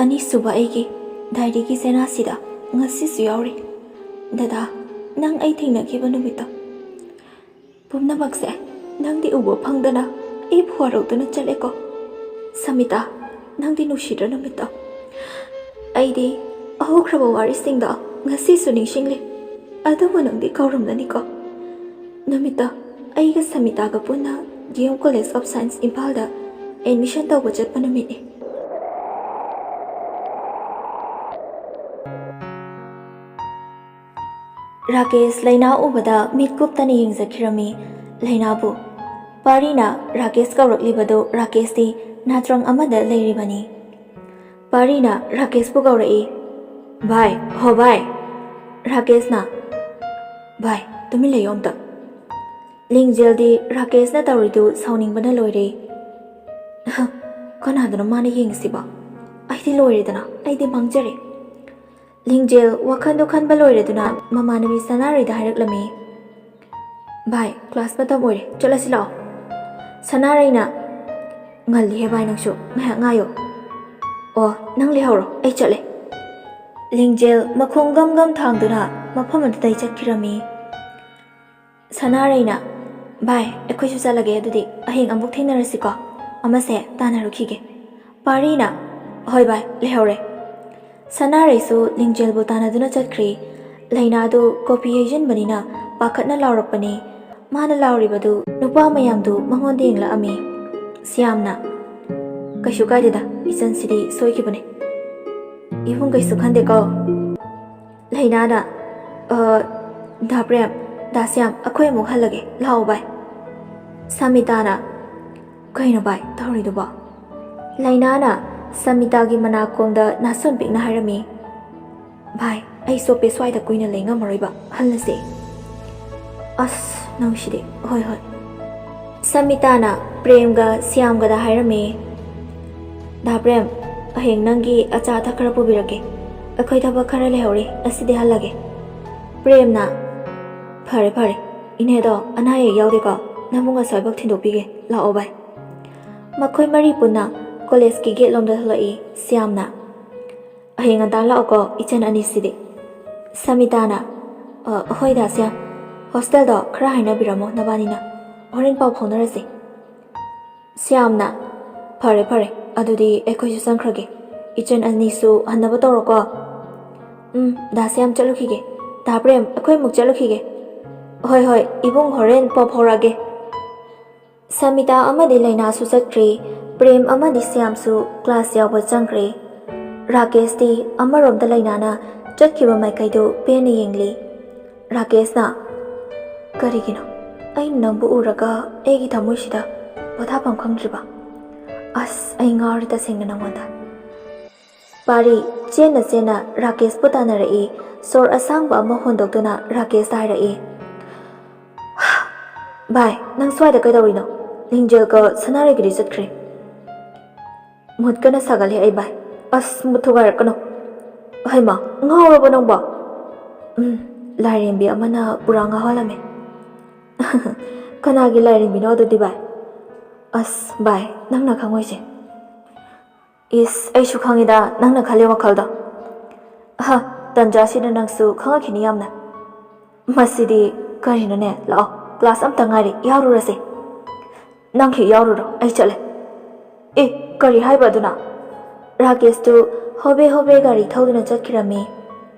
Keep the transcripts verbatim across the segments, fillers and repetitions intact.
ꯑꯅꯤꯁꯨꯕ ꯑꯩꯒꯤ ꯗꯥꯏꯔꯤꯒꯤ ꯆꯦꯅꯥꯁꯤꯗ ꯉꯁꯤꯁꯨ ꯌꯥꯎꯔꯤ꯫ ꯗꯗꯥ, ꯅꯪ ꯑꯩ ꯊꯦꯡꯅꯈꯤꯕ ꯅꯨꯃꯤꯠꯇꯣ꯫ ꯄꯨꯝꯅꯃꯛꯁꯦ ꯅꯪꯗꯤ ꯎꯕ ꯐꯪꯗꯅ ꯑꯩꯕꯨ ꯋꯥꯔꯧꯗꯨꯅ ꯆꯠꯂꯦꯀꯣ꯫ ꯁꯃꯤꯇꯥ, ꯅꯪꯗꯤ ꯅꯨꯡꯁꯤꯗ꯭ꯔ ꯅꯨꯃꯤꯠꯇꯣ? ꯑꯩꯗꯤ ꯍꯧꯈ꯭ꯔꯕ ꯋꯥꯔꯤꯁꯤꯡꯗꯣ ꯉꯁꯤꯁꯨ ꯅꯤꯡꯁꯤꯡꯂꯤ꯫ ꯑꯗꯨꯕꯨ ꯅꯪꯗꯤ ꯀꯥꯎꯔꯝꯂꯅꯤꯀꯣ꯫ ꯅꯨꯃꯤꯠꯇꯣ ꯑꯩꯒ ꯁꯃꯤꯇꯥꯒ ꯄꯨꯟꯅ D M college of science ꯏꯝꯐꯥꯜꯗ ꯑꯦꯗꯃꯤꯁꯟ ꯇꯧꯕ ꯆꯠꯄ ꯅꯨꯃꯤꯠꯅꯤ꯫ ꯔꯥꯀꯦꯁ ꯂꯩꯅꯥ ꯎꯕꯗ ꯃꯤꯠ ꯀꯨꯞꯇꯅ ꯌꯦꯡꯖꯈꯤꯔꯝꯃꯤ ꯂꯩꯅꯥꯕꯨ꯫ ꯄꯥꯔꯤꯅ ꯔꯥꯀꯦꯁ ꯀꯧꯔꯛꯂꯤꯕꯗꯨ ꯔꯥꯀꯦꯁꯇꯤ ꯅꯥꯇ꯭ꯔꯪ ꯑꯃꯗ ꯂꯩꯔꯤꯕꯅꯤ꯫ ꯄꯥꯔꯤꯅ ꯔꯥꯀꯦꯁꯄꯨ ꯀꯧꯔꯛꯏ꯫ "ꯚꯥꯏ, ꯍꯣ ꯚꯥꯏ!" ꯔꯥꯀꯦꯁꯅ, "ꯚꯥꯏ, ꯇꯨꯃꯤꯟ ꯂꯩꯌꯣ ꯑꯝꯇ!" ꯂꯤꯡꯖꯦꯜꯗꯤ ꯔꯥꯀꯦꯁꯅ ꯇꯧꯔꯤꯗꯨ ꯁꯥꯎꯅꯤꯡꯕꯅ ꯂꯣꯏꯔꯦ꯫ "ꯀꯅꯥꯗꯅꯣ ꯃꯥꯅ ꯌꯦꯡꯉꯤꯁꯤꯕꯣ? ꯑꯩꯗꯤ ꯂꯣꯏꯔꯦꯗꯅ, ꯑꯩꯗꯤ ꯃꯥꯡꯖꯔꯦ!" ꯂꯤꯡꯖꯦꯜ ꯋꯥꯈꯜꯗꯨ ꯈꯟꯕ ꯂꯣꯏꯔꯗꯨꯅ ꯃꯃꯥꯟꯅꯕꯤ ꯁꯅꯥꯔꯩꯗ ꯍꯥꯏꯔꯛꯂꯝꯃꯤ꯫ "ꯚꯥꯏ, ꯀ꯭ꯂꯥꯁ ꯃꯇꯝ ꯑꯣꯏꯔꯦ, ꯆꯠꯂꯁꯤ ꯂꯥꯛꯑꯣ꯫" ꯁꯅꯥꯔꯩꯅ, "ꯉꯜꯂꯤꯍꯦ ꯚꯥꯏ, ꯅꯪꯁꯨ ꯉꯥꯏꯍꯥꯛ ꯉꯥꯏꯌꯣ꯫" "ꯑꯣ, ꯅꯪ ꯂꯩꯍꯧꯔꯣ, ꯑꯩ ꯆꯠꯂꯦ꯫" ꯂꯤꯡꯖꯦꯜ ꯃꯈꯣꯡ ꯒꯝ ꯒꯝ ꯊꯥꯡꯗꯨꯅ ꯃꯐꯝ ꯑꯗꯨꯗꯩ ꯆꯠꯈꯤꯔꯝꯃꯤ꯫ ꯁꯅꯥꯔꯩꯅ, "ꯚꯥꯏ, ꯑꯩꯈꯣꯏꯁꯨ ꯆꯠꯂꯒꯦ, ꯑꯗꯨꯗꯤ ꯍꯌꯦꯡ ꯑꯃꯨꯛ ꯊꯦꯡꯅꯔꯁꯤꯀꯣ, ꯑꯃꯁꯦ ꯇꯥꯟꯅꯔꯨꯈꯤꯒꯦ꯫" ꯄꯥꯔꯤꯅ, "ꯍꯣꯏ ꯚꯥꯏ, ꯂꯩꯍꯧꯔꯦ꯫" ꯁꯅꯥꯔꯩꯁꯨ ꯂꯤꯡꯖꯦꯜꯕꯨ ꯇꯥꯟꯅꯗꯨꯅ ꯆꯠꯈ꯭ꯔꯤ꯫ ꯂꯩꯅꯥꯗꯨ ꯀꯣꯐꯤ ꯍꯩꯖꯤꯟꯕꯅꯤꯅ ꯄꯥꯈꯠꯅ ꯂꯥꯎꯔꯛꯄꯅꯤ꯫ ꯃꯥꯅ ꯂꯥꯎꯔꯤꯕꯗꯨ ꯅꯨꯄꯥ ꯃꯌꯥꯝꯗꯨ ꯃꯉꯣꯟꯗ ꯌꯦꯡꯂꯛꯑꯝꯃꯤ꯫ ꯁ꯭ꯌꯥꯝꯅ, "ꯀꯩꯁꯨ ꯀꯥꯏꯗꯦꯗ, ꯏꯆꯟꯁꯤꯗꯤ ꯁꯣꯏꯈꯤꯕꯅꯦ꯫ ꯏꯕꯨꯡ ꯀꯩꯁꯨ ꯈꯟꯗꯦꯀꯣ?" ꯂꯩꯅꯥꯅ, "ꯑ, ꯗꯥ ꯄ꯭ꯔꯦꯝ, ꯗꯥ ꯁ꯭ꯌꯥꯝ, ꯑꯩꯈꯣꯏ ꯑꯃꯨꯛ ꯍꯜꯂꯒꯦ, ꯂꯥꯛꯑꯣ ꯚꯥꯏ꯫" ꯁꯃꯤꯇꯥꯅ, "ꯀꯩꯅꯣ ꯚꯥꯏ ꯇꯧꯔꯤꯗꯨꯕꯣ?" ꯂꯩꯅꯥꯅ ꯁꯃꯤꯇꯥꯒꯤ ꯃꯅꯥꯀꯣꯡꯗ ꯅꯥꯁꯣꯟ ꯄꯤꯛꯅ ꯍꯥꯏꯔꯝꯃꯤ, "ꯚꯥꯏ, ꯑꯩ ꯆꯣꯞꯄꯦ, ꯁ꯭ꯋꯥꯏꯗ ꯀꯨꯏꯅ ꯂꯩ ꯉꯝꯃꯔꯣꯏꯕ, ꯍꯜꯂꯁꯦ꯫" "ꯑꯁ, ꯅꯪꯁꯤꯗꯤ, ꯍꯣꯏ, ꯍꯣꯏ꯫" ꯁꯃꯤꯇꯥꯅ ꯄ꯭ꯔꯦꯝꯒ ꯁ꯭ꯌꯥꯝꯒꯗ ꯍꯥꯏꯔꯝꯃꯤ, "ꯗꯥ ꯄ꯭ꯔꯦꯝ, ꯍꯌꯦꯡ ꯅꯪꯒꯤ ꯑꯆꯥ ꯑꯊꯛ ꯈꯔ ꯄꯨꯕꯤꯔꯛꯀꯦ꯫ ꯑꯩꯈꯣꯏ ꯊꯕꯛ ꯈꯔ ꯂꯩꯍꯧꯔꯤ, ꯉꯁꯤꯗꯤ ꯍꯜꯂꯒꯦ꯫" ꯄ꯭ꯔꯦꯝꯅ, "ꯐꯔꯦ, ꯐꯔꯦ꯫ ꯏꯅꯦꯗꯣ ꯑꯅꯥ ꯑꯌꯦꯛ ꯌꯥꯎꯗꯦꯀꯣ? ꯅꯪꯕꯨ ꯉꯁꯥꯏꯐꯥꯎ ꯊꯤꯟꯗꯣꯛꯄꯤꯒꯦ꯫ ꯂꯥꯛꯑꯣ ꯚꯥꯏ꯫" ꯃꯈꯣꯏ ꯃꯔꯤ ꯄꯨꯟꯅ ꯀꯣꯂꯦꯖꯀꯤ ꯒꯦꯠ ꯂꯣꯝꯗ ꯊꯣꯛꯂꯛꯏ꯫ ꯁ꯭ꯌꯥꯝꯅ, ꯍꯌꯦꯡ ꯉꯟꯇꯥ ꯂꯥꯛꯑꯣꯀꯣ, ꯏꯆꯟ ꯑꯅꯤꯁꯤꯗꯤ꯫ ꯁꯃꯤꯇꯥꯅ, "ꯑ, ꯍꯣꯏ ꯗꯥ ꯁ꯭ꯌꯥꯝ, ꯍꯣꯁꯇꯦꯜꯗꯣ ꯈꯔ ꯍꯥꯏꯅꯕꯤꯔꯝꯃꯣ ꯅꯕꯥꯅꯤꯅ, ꯍꯣꯔꯦꯟ ꯄꯥꯎ ꯐꯥꯎꯅꯔꯁꯦ꯫" ꯁ꯭ꯌꯥꯝꯅ, "ꯐꯔꯦ ꯐꯔꯦ, ꯑꯗꯨꯗꯤ ꯑꯩꯈꯣꯏꯁꯨ ꯆꯪꯈ꯭ꯔꯒꯦ, ꯏꯆꯟ ꯑꯅꯤꯁꯨ ꯍꯟꯅꯕ ꯇꯧꯔꯣꯀꯣ꯫" "ꯎꯝ, ꯗꯥ ꯁ꯭ꯌꯥꯝ ꯆꯠꯂꯨꯈꯤꯒꯦ꯫ ꯗꯥ ꯄ꯭ꯔꯦꯝ, ꯑꯩꯈꯣꯏ ꯑꯃꯨꯛ ꯆꯠꯂꯨꯈꯤꯒꯦ꯫" "ꯍꯣꯏ ꯍꯣꯏ, ꯏꯕꯨꯡ ꯍꯣꯔꯦꯟ ꯄꯥꯎ ꯐꯥꯎꯔꯛꯑꯒꯦ꯫" ꯁꯃꯤꯇꯥ ꯑꯃꯗꯤ ꯂꯩꯅꯥꯁꯨ ꯆꯠꯈ꯭ꯔꯦ꯫ ꯄ꯭ꯔꯦꯝ ꯑꯃꯗꯤ ꯁ꯭ꯌꯥꯝꯁꯨ ꯀ꯭ꯂꯥꯁ ꯌꯥꯎꯕ ꯆꯪꯈ꯭ꯔꯦ꯫ ꯔꯥꯀꯦꯁꯇꯤ ꯑꯃꯔꯣꯝꯗ ꯂꯩꯅꯥꯅ ꯆꯠꯈꯤꯕ ꯃꯥꯏꯀꯩꯗꯨ ꯄꯦꯟꯅ ꯌꯦꯡꯂꯤ꯫ ꯔꯥꯀꯦꯁꯅ, "ꯀꯔꯤꯒꯤꯅꯣ ꯑꯩꯅ ꯅꯪꯕꯨ ꯎꯔꯒ ꯑꯩꯒꯤ ꯊꯃꯣꯏꯁꯤꯗ ꯄꯣꯊꯥꯐꯝ ꯈꯪꯗ꯭ꯔꯤꯕ? ꯑꯁ, ꯑꯩ ꯉꯥꯎꯔꯦ ꯇꯁꯦꯡꯅ ꯅꯪꯉꯣꯟꯗ꯫" ꯄꯥꯔꯤ ꯆꯦꯟꯅ ꯆꯦꯟꯅ ꯔꯥꯀꯦꯁꯄꯨ ꯇꯥꯟꯅꯔꯛꯏ꯫ ꯁꯣꯔ ꯑꯁꯥꯡꯕ ꯑꯃ ꯍꯣꯟꯗꯣꯛꯇꯨꯅ ꯔꯥꯀꯦꯁꯇ ꯍꯥꯏꯔꯛꯏ, "ꯚꯥꯏ, ꯅꯪ ꯁ꯭ꯋꯥꯏꯗ ꯀꯩꯗꯧꯔꯤꯅꯣ? ꯂꯤꯡꯖꯦꯜꯒ ꯁꯅꯥꯔꯩꯒꯗꯤ ꯆꯠꯈ꯭ꯔꯦ꯫" "ꯃꯨꯠ ꯀꯟꯅ ꯁꯥꯒꯠꯂꯦ ꯑꯩ ꯚꯥꯏ꯫" "ꯑꯁ, ꯃꯨꯠ ꯊꯨꯒꯥꯏꯔꯛꯀꯅꯨ꯫" "ꯍꯩꯃꯥ, ꯉꯥꯎꯔꯕꯣ ꯅꯪꯕꯣ?" "ꯎꯝ, ꯂꯥꯏꯔꯦꯝꯕꯤ ꯑꯃꯅ ꯄꯨꯔꯥ ꯉꯥꯎꯍꯜꯂꯝꯃꯦ꯫" "ꯀꯅꯥꯒꯤ ꯂꯥꯏꯔꯦꯝꯕꯤꯅꯣ ꯑꯗꯨꯗꯤ ꯚꯥꯏ?" "ꯑꯁ ꯚꯥꯏ, ꯅꯪꯅ ꯈꯪꯉꯣꯏꯁꯦ꯫" "ꯏꯁ, ꯑꯩꯁꯨ ꯈꯪꯉꯤꯗ ꯅꯪꯅ ꯈꯜꯂꯤ ꯋꯥꯈꯜꯗꯣ꯫ ꯑꯍ, ꯇꯟꯖꯥꯁꯤꯗ ꯅꯪꯁꯨ ꯈꯪꯉꯛꯈꯤꯅꯤ ꯌꯥꯝꯅ꯫ ꯃꯁꯤꯗꯤ ꯀꯔꯤꯅꯣꯅꯦ? ꯂꯥꯛꯑꯣ, ꯀ꯭ꯂꯥꯁ ꯑꯝꯇ ꯉꯥꯏꯔꯤ, ꯌꯥꯎꯔꯨꯔꯁꯦ꯫" "ꯅꯪ ꯍꯦꯛ ꯌꯥꯎꯔꯨꯔꯣ, ꯑꯩ ꯆꯠꯂꯦ꯫" "ꯑꯦ, ꯀꯔꯤ ꯍꯥꯏꯕ ꯑꯗꯨꯅ?" ꯔꯥꯀꯦꯁꯇꯨ ꯍꯣꯕꯦ ꯍꯣꯕꯦ ꯒꯥꯔꯤ ꯊꯧꯗꯨꯅ ꯆꯠꯈꯤꯔꯝꯃꯤ꯫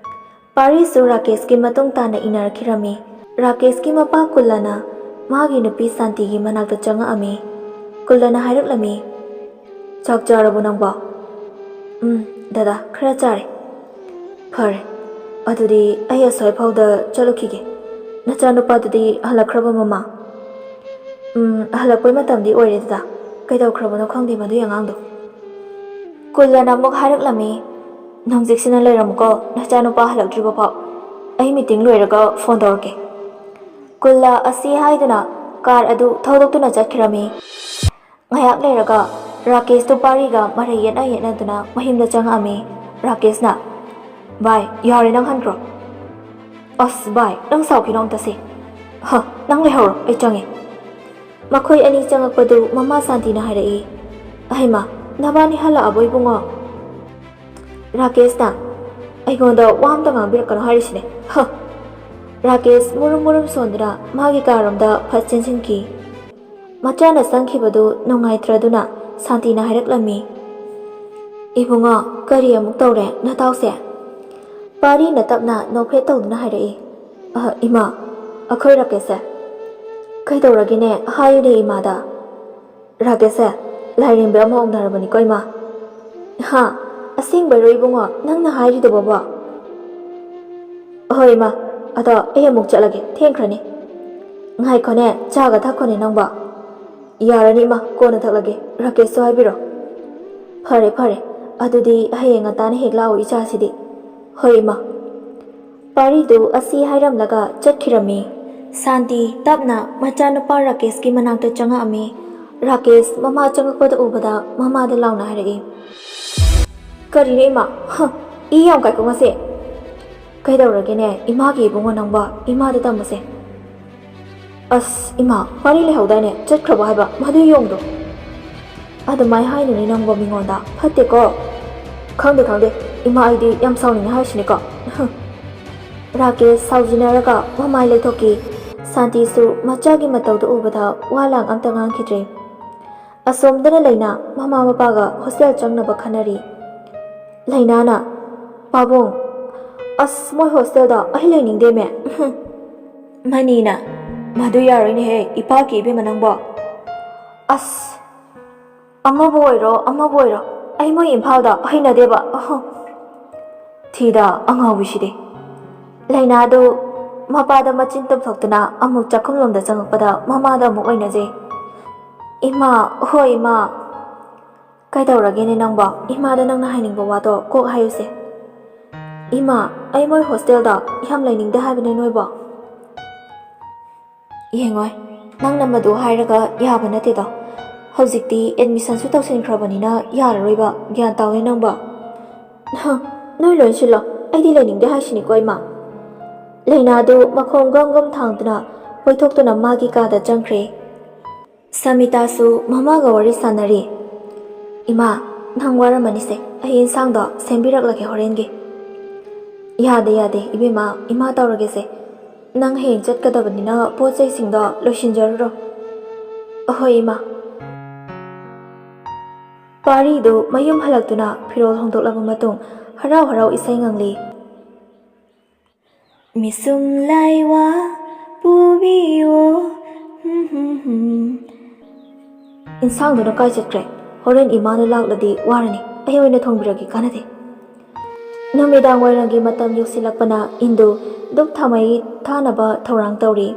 ꯄꯥꯔꯤꯁꯨ ꯔꯥꯀꯦꯁꯀꯤ ꯃꯇꯨꯡ ꯇꯥꯅ ꯏꯟꯅꯔꯛꯈꯤꯔꯝꯃꯤ꯫ ꯔꯥꯀꯦꯁꯀꯤ ꯃꯄꯥ ꯀꯨꯜꯂꯅ ꯃꯥꯒꯤ ꯅꯨꯄꯤ ꯁꯥꯟꯇꯤꯒꯤ ꯃꯅꯥꯛꯇ ꯆꯪꯉꯛꯑꯝꯃꯤ꯫ ꯀꯨꯜꯂꯅ ꯍꯥꯏꯔꯛꯂꯝꯃꯤ, "ꯆꯥꯛ ꯆꯥꯔꯕꯣ ꯅꯪꯕꯣ?" "ꯎꯝ, ꯗꯗꯥ, ꯈꯔ ꯆꯥꯔꯦ꯫" "ꯐꯔꯦ, ꯑꯗꯨꯗꯤ ꯑꯩ ꯑꯁ꯭ꯋꯥꯏꯐꯥꯎꯗ ꯆꯠꯂꯨꯈꯤꯒꯦ꯫ ꯅꯆꯥꯅꯨꯄꯥꯗꯨꯗꯤ ꯍꯜꯂꯛꯈ꯭ꯔꯕ, ꯃꯃꯥ?" "ꯎꯝ, ꯍꯜꯂꯛꯄꯩ ꯃꯇꯝꯗꯤ ꯑꯣꯏꯔꯦ, ꯗꯗꯥ꯫ ꯀꯩꯗꯧꯈ꯭ꯔꯕꯅꯣ ꯈꯪꯗꯦ ꯃꯗꯨꯒꯤ ꯑꯉꯥꯡꯗꯣ꯫" ꯀꯨꯜꯂꯅ ꯑꯃꯨꯛ ꯍꯥꯏꯔꯛꯂꯝꯃꯤ, "ꯅꯪ ꯆꯦꯛꯁꯤꯟꯅ ꯂꯩꯔꯝꯃꯨꯀꯣ, ꯅꯆꯥꯅꯨꯄꯥ ꯍꯜꯂꯛꯇ꯭ꯔꯤꯕ ꯐꯥꯎ꯫ ꯑꯩ ꯃꯤꯇꯤꯡ ꯂꯣꯏꯔꯒ ꯐꯣꯟ ꯇꯧꯔꯛꯀꯦ꯫" ꯀꯨꯜꯂ ꯑꯁꯤ ꯍꯥꯏꯗꯨꯅ ꯀꯥꯔ ꯑꯗꯨ ꯊꯧꯗꯣꯛꯇꯨꯅ ꯆꯠꯈꯤꯔꯝꯃꯤ꯫ ꯉꯥꯏꯍꯥꯛ ꯂꯩꯔꯒ ꯔꯥꯀꯦꯁꯇꯨ ꯄꯥꯔꯤꯒ ꯃꯔꯩ ꯌꯦꯠꯅ ꯌꯦꯠꯅꯗꯨꯅ ꯃꯌꯨꯝꯗ ꯆꯪꯉꯛꯑꯝꯃꯤ꯫ ꯔꯥꯀꯦꯁꯅ, "ꯚꯥꯏ, ꯌꯥꯔꯦ, ꯅꯪ ꯍꯟꯈ꯭ꯔꯣ꯫" "ꯑꯁ ꯚꯥꯏ, ꯅꯪ ꯁꯥꯎꯈꯤꯅꯣ ꯑꯝꯇꯁꯦ꯫" "ꯍ, ꯅꯪ ꯂꯩꯍꯧꯔꯣ, ꯑꯩ ꯆꯪꯉꯦ꯫" ꯃꯈꯣꯏ ꯑꯅꯤ ꯆꯪꯉꯛꯄꯗꯨ ꯃꯃꯥ ꯁꯥꯟꯇꯤꯅ ꯍꯥꯏꯔꯛꯏ, "ꯑꯍꯩꯃꯥ, ꯅꯕꯥꯅꯤ ꯍꯜꯂꯛꯑꯕꯣ ꯏꯕꯨꯡꯉꯣ?" ꯔꯥꯀꯦꯁꯅ ꯑꯩꯉꯣꯟꯗ ꯋꯥ ꯑꯝꯇ ꯉꯥꯡꯕꯤꯔꯛꯀꯅꯣ ꯍꯥꯏꯔꯤꯁꯤꯅꯦ꯫ ꯍ! ꯔꯥꯀꯦꯁ ꯃꯨꯔꯨꯝ ꯃꯨꯔꯨꯝ ꯁꯣꯟꯗꯨꯅ ꯃꯥꯒꯤ ꯀꯥꯔꯣꯝꯗ ꯐꯠ ꯆꯦꯟꯁꯤꯟꯈꯤ꯫ ꯃꯆꯥꯅ ꯆꯪꯈꯤꯕꯗꯨ ꯅꯨꯡꯉꯥꯏꯇ꯭ꯔꯗꯨꯅ ꯁꯥꯟꯇꯤꯅ ꯍꯥꯏꯔꯛꯂꯝꯃꯤ꯫ "ꯏꯕꯨꯡꯉꯣ, ꯀꯔꯤ ꯑꯃꯨꯛ ꯇꯧꯔꯦ ꯅꯇꯥꯎꯁꯦ?" ꯄꯥꯔꯤꯅ ꯇꯞꯅ ꯅꯣꯛꯐꯦꯠ ꯇꯧꯗꯨꯅ ꯍꯥꯏꯔꯛꯏ꯫ "ꯑ, ꯏꯃꯥ, ꯑꯩꯈꯣꯏ ꯔꯥꯀꯦꯁꯁꯦ꯫" "ꯀꯩꯗꯧꯔꯒꯦꯅꯦ? ꯍꯥꯏꯌꯨꯅꯦ ꯏꯃꯥꯗ꯫" "ꯔꯥꯀꯦꯁꯁꯦ ꯂꯥꯏꯔꯦꯝꯕꯤ ꯑꯃ ꯑꯣꯟꯊꯔꯕꯅꯤꯀꯣ ꯏꯃꯥ꯫" "ꯍꯥ? ꯑꯁꯦꯡꯕꯩꯔꯣ ꯏꯕꯨꯡꯉꯣ ꯅꯪꯅ ꯍꯥꯏꯔꯤꯗꯨꯕꯣꯕꯣ?" "ꯍꯣꯏ ꯏꯃꯥ, ꯑꯗꯣ ꯑꯩ ꯑꯃꯨꯛ ꯆꯠꯂꯒꯦ, ꯊꯦꯡꯈ꯭ꯔꯅꯤ꯫" "ꯉꯥꯏꯈꯣꯅꯦ, ꯆꯥꯒ ꯊꯛꯈꯣꯅꯦ ꯅꯪꯕꯣ꯫" "ꯌꯥꯔꯅꯤ ꯏꯃꯥ, ꯀꯣꯟꯅ ꯊꯛꯂꯒꯦ, ꯔꯥꯀꯦꯁꯁꯨ ꯍꯥꯏꯕꯤꯔꯣ꯫" "ꯐꯔꯦ ꯐꯔꯦ, ꯑꯗꯨꯗꯤ ꯍꯌꯦꯡ ꯉꯟꯇꯥꯅ ꯍꯦꯛ ꯂꯥꯛꯑꯣ ꯏꯆꯥꯁꯤꯗꯤ꯫" "ꯍꯣꯏ ꯏꯃꯥ꯫" ꯄꯥꯔꯤꯗꯨ ꯑꯁꯤ ꯍꯥꯏꯔꯝꯂꯒ ꯆꯠꯈꯤꯔꯝꯃꯤ꯫ ꯁꯥꯟꯇꯤ ꯇꯞꯅ ꯃꯆꯥꯅꯨꯄꯥ ꯔꯥꯀꯦꯁꯀꯤ ꯃꯅꯥꯛꯇ ꯆꯪꯉꯛꯑꯝꯃꯤ꯫ ꯔꯥꯀꯦꯁ ꯃꯃꯥ ꯆꯪꯉꯛꯄꯗ ꯎꯕꯗ ꯃꯃꯥꯗ ꯂꯥꯎꯅ ꯍꯥꯏꯔꯛꯏ꯫ "ꯀꯔꯤꯅꯣ ꯏꯃꯥ? ꯍ, ꯏ ꯌꯥꯝ ꯀꯥꯏꯀꯣ ꯉꯁꯤ꯫" "ꯀꯩꯗꯧꯔꯒꯦꯅꯦ ꯏꯃꯥꯒꯤ ꯏꯕꯨꯡꯉꯣ ꯅꯪꯕꯣ? ꯏꯃꯥꯗ ꯇꯝꯃꯨꯁꯦ꯫" "ꯑꯁ ꯏꯃꯥ, ꯄꯥꯔꯤ ꯂꯩꯍꯧꯗꯥꯏꯅꯦ? ꯆꯠꯈ꯭ꯔꯕꯣ ꯍꯥꯏꯕ ꯃꯗꯨ ꯌꯣꯡꯗꯣ?" "ꯑꯗꯨꯃꯥꯏ ꯍꯥꯏꯅꯨꯅꯦ ꯅꯪꯕꯣ ꯃꯤꯉꯣꯟꯗ, ꯐꯠꯇꯦꯀꯣ꯫" "ꯈꯪꯗꯦ ꯈꯪꯗꯦ ꯏꯃꯥ, ꯑꯩꯗꯤ ꯌꯥꯝ ꯁꯥꯎꯅꯤꯡꯉꯦ ꯍꯥꯏꯁꯤꯅꯤꯀꯣ꯫" ꯔꯥꯀꯦꯁ ꯁꯥꯎꯖꯤꯟꯅꯔꯒ ꯃꯃꯥꯏ ꯂꯩꯊꯣꯛꯈꯤ꯫ ꯁꯥꯟꯇꯤꯁꯨ ꯃꯆꯥꯒꯤ ꯃꯇꯧꯗꯨ ꯎꯕꯗ ꯋꯥ ꯂꯥꯡ ꯑꯝꯇ ꯉꯥꯡꯈꯤꯗ꯭ꯔꯦ꯫ ꯑꯁꯣꯝꯗꯅ ꯂꯩꯅꯥ ꯃꯃꯥ ꯃꯄꯥꯒ ꯍꯣꯁꯇꯦꯜ ꯆꯪꯅꯕ ꯈꯟꯅꯔꯤ꯫ ꯂꯩꯅꯥꯅ, "ꯄꯥꯕꯨꯡ, ꯑꯁ ꯃꯣꯏ ꯍꯣꯁꯇꯦꯜꯗ ꯑꯩ ꯂꯩꯅꯤꯡꯗꯦꯃꯦ꯫" ꯃꯅꯤꯅ, "ꯃꯗꯨ ꯌꯥꯔꯣꯏꯅꯦꯍꯦ ꯏꯄꯥꯛꯀꯤ ꯏꯕꯦꯝꯃ ꯅꯪꯕꯣ꯫ ꯑꯁ, ꯑꯃꯕꯨ ꯑꯣꯏꯔꯣ ꯑꯃꯕꯨ ꯑꯣꯏꯔꯣ, ꯑꯩ ꯃꯣꯏ ꯏꯝꯐꯥꯜꯗ ꯍꯩꯅꯗꯦꯕ꯫" "ꯑꯍꯣ, ꯊꯤꯗ ꯑꯉꯥꯎꯕꯤꯁꯤꯗꯤ꯫" ꯂꯩꯅꯥꯗꯨ ꯃꯄꯥꯗ ꯃꯆꯤꯟ ꯇꯨꯝꯊꯣꯛꯇꯨꯅ ꯑꯃꯨꯛ ꯆꯥꯛꯈꯨꯝꯂꯣꯝꯗ ꯆꯪꯉꯛꯄꯗ ꯃꯃꯥꯗ ꯑꯃꯨꯛ ꯑꯣꯏꯅꯖꯩ꯫ "ꯏꯃꯥ, ꯍꯣꯏ ꯏꯃꯥ꯫" "ꯀꯩꯗꯧꯔꯒꯦꯅꯦ ꯅꯪꯕꯣ? ꯏꯃꯥꯗ ꯅꯪꯅ ꯍꯥꯏꯅꯤꯡꯕ ꯋꯥꯗꯣ ꯀꯣꯛ ꯍꯥꯏꯌꯨꯁꯦ꯫" "ꯏꯃꯥ, ꯑꯩ ꯃꯣꯏ ꯍꯣꯁꯇꯦꯜꯗ ꯌꯥꯝ ꯂꯩꯅꯤꯡꯗꯦ ꯍꯥꯏꯕꯅꯦ ꯅꯣꯏꯕꯣ꯫" "ꯌꯦꯡꯉꯣꯏ, ꯅꯪꯅ ꯃꯗꯨ ꯍꯥꯏꯔꯒ ꯌꯥꯕ ꯅꯠꯇꯦꯗꯣ꯫ ꯍꯧꯖꯤꯛꯇꯤ ꯑꯦꯗꯃꯤꯁꯟꯁꯨ ꯇꯧꯁꯤꯟꯈ꯭ꯔꯕꯅꯤꯅ ꯌꯥꯔꯔꯣꯏꯕ, ꯒ꯭ꯌꯥꯟ ꯇꯥꯎꯅꯦ ꯅꯪꯕꯣ꯫" "ꯍ, ꯅꯣꯏ ꯂꯣꯏ ꯁꯤꯜꯂꯣ, ꯑꯩꯗꯤ ꯂꯩꯅꯤꯡꯗꯦ ꯍꯥꯏꯁꯤꯅꯤꯀꯣ ꯏꯃꯥ꯫" ꯂꯩꯅꯥꯗꯨ ꯃꯈꯣꯡ ꯒꯝ ꯒꯝ ꯊꯥꯡꯗꯨꯅ ꯀꯣꯏꯊꯣꯛꯇꯨꯅ ꯃꯥꯒꯤ ꯀꯥꯗ ꯆꯪꯈ꯭ꯔꯦ꯫ ꯁꯃꯤꯇꯥꯁꯨ ꯃꯃꯥꯒ ꯋꯥꯔꯤ ꯁꯥꯟꯅꯔꯤ꯫ "ꯏꯃꯥ, ꯅꯪ ꯋꯥꯔꯝꯃꯅꯤꯁꯦ, ꯑꯩ ꯏꯟꯁꯥꯡꯗꯣ ꯁꯦꯝꯕꯤꯔꯛꯂꯒꯦ ꯍꯣꯔꯦꯟꯒꯤ꯫ ꯌꯥꯗꯦ, ꯌꯥꯗꯦ, ꯏꯕꯦꯝꯃ, ꯏꯃꯥ ꯇꯧꯔꯒꯦꯁꯦ꯫ ꯅꯪ ꯍꯌꯦꯡ ꯆꯠꯀꯗꯕꯅꯤꯅ ꯄꯣꯠ ꯆꯩꯁꯤꯡꯗꯣ ꯂꯣꯏꯁꯤꯟꯖꯔꯨꯔꯣ꯫ ꯑꯍꯣꯏ, ꯏꯃꯥ꯫ ꯄꯥꯔꯤꯗꯨ ꯃꯌꯨꯝ ꯍꯜꯂꯛꯇꯨꯅ ꯐꯤꯔꯣꯜ ꯍꯣꯡꯗꯣꯛꯂꯕ ꯃꯇꯨꯡ ꯍꯔꯥꯎ ꯍꯔꯥꯎ ꯏꯁꯩ ꯉꯪꯂꯤ꯫ ꯃꯤꯁꯨꯝ ꯂꯥꯏꯋꯥ ꯄꯨꯕꯤꯌꯣ꯫ ꯍꯨꯝ, ꯍꯨꯝ, ꯍꯨꯝ꯫ ꯏꯟꯁꯥꯡꯗꯨꯅ ꯀꯥꯏ ꯆꯠꯈ꯭ꯔꯦ? ꯍꯣꯔꯦꯟ ꯏꯃꯥꯅ ꯂꯥꯛꯂꯗꯤ ꯋꯥꯔꯅꯤ꯫ ꯑꯩ ꯑꯣꯏꯅ ꯊꯣꯡꯕꯤꯔꯒꯦ, ꯀꯥꯟꯅꯗꯦ꯫ ꯅꯨꯃꯤꯗꯥꯡ ꯋꯥꯏꯔꯝꯒꯤ ꯃꯇꯝ ꯌꯧꯁꯤꯜꯂꯛꯄꯅ ꯏꯟꯗꯨ ꯙꯨꯞ ꯊꯥꯃꯩ ꯊꯥꯅꯕ ꯊꯧꯔꯥꯡ ꯇꯧꯔꯤ꯫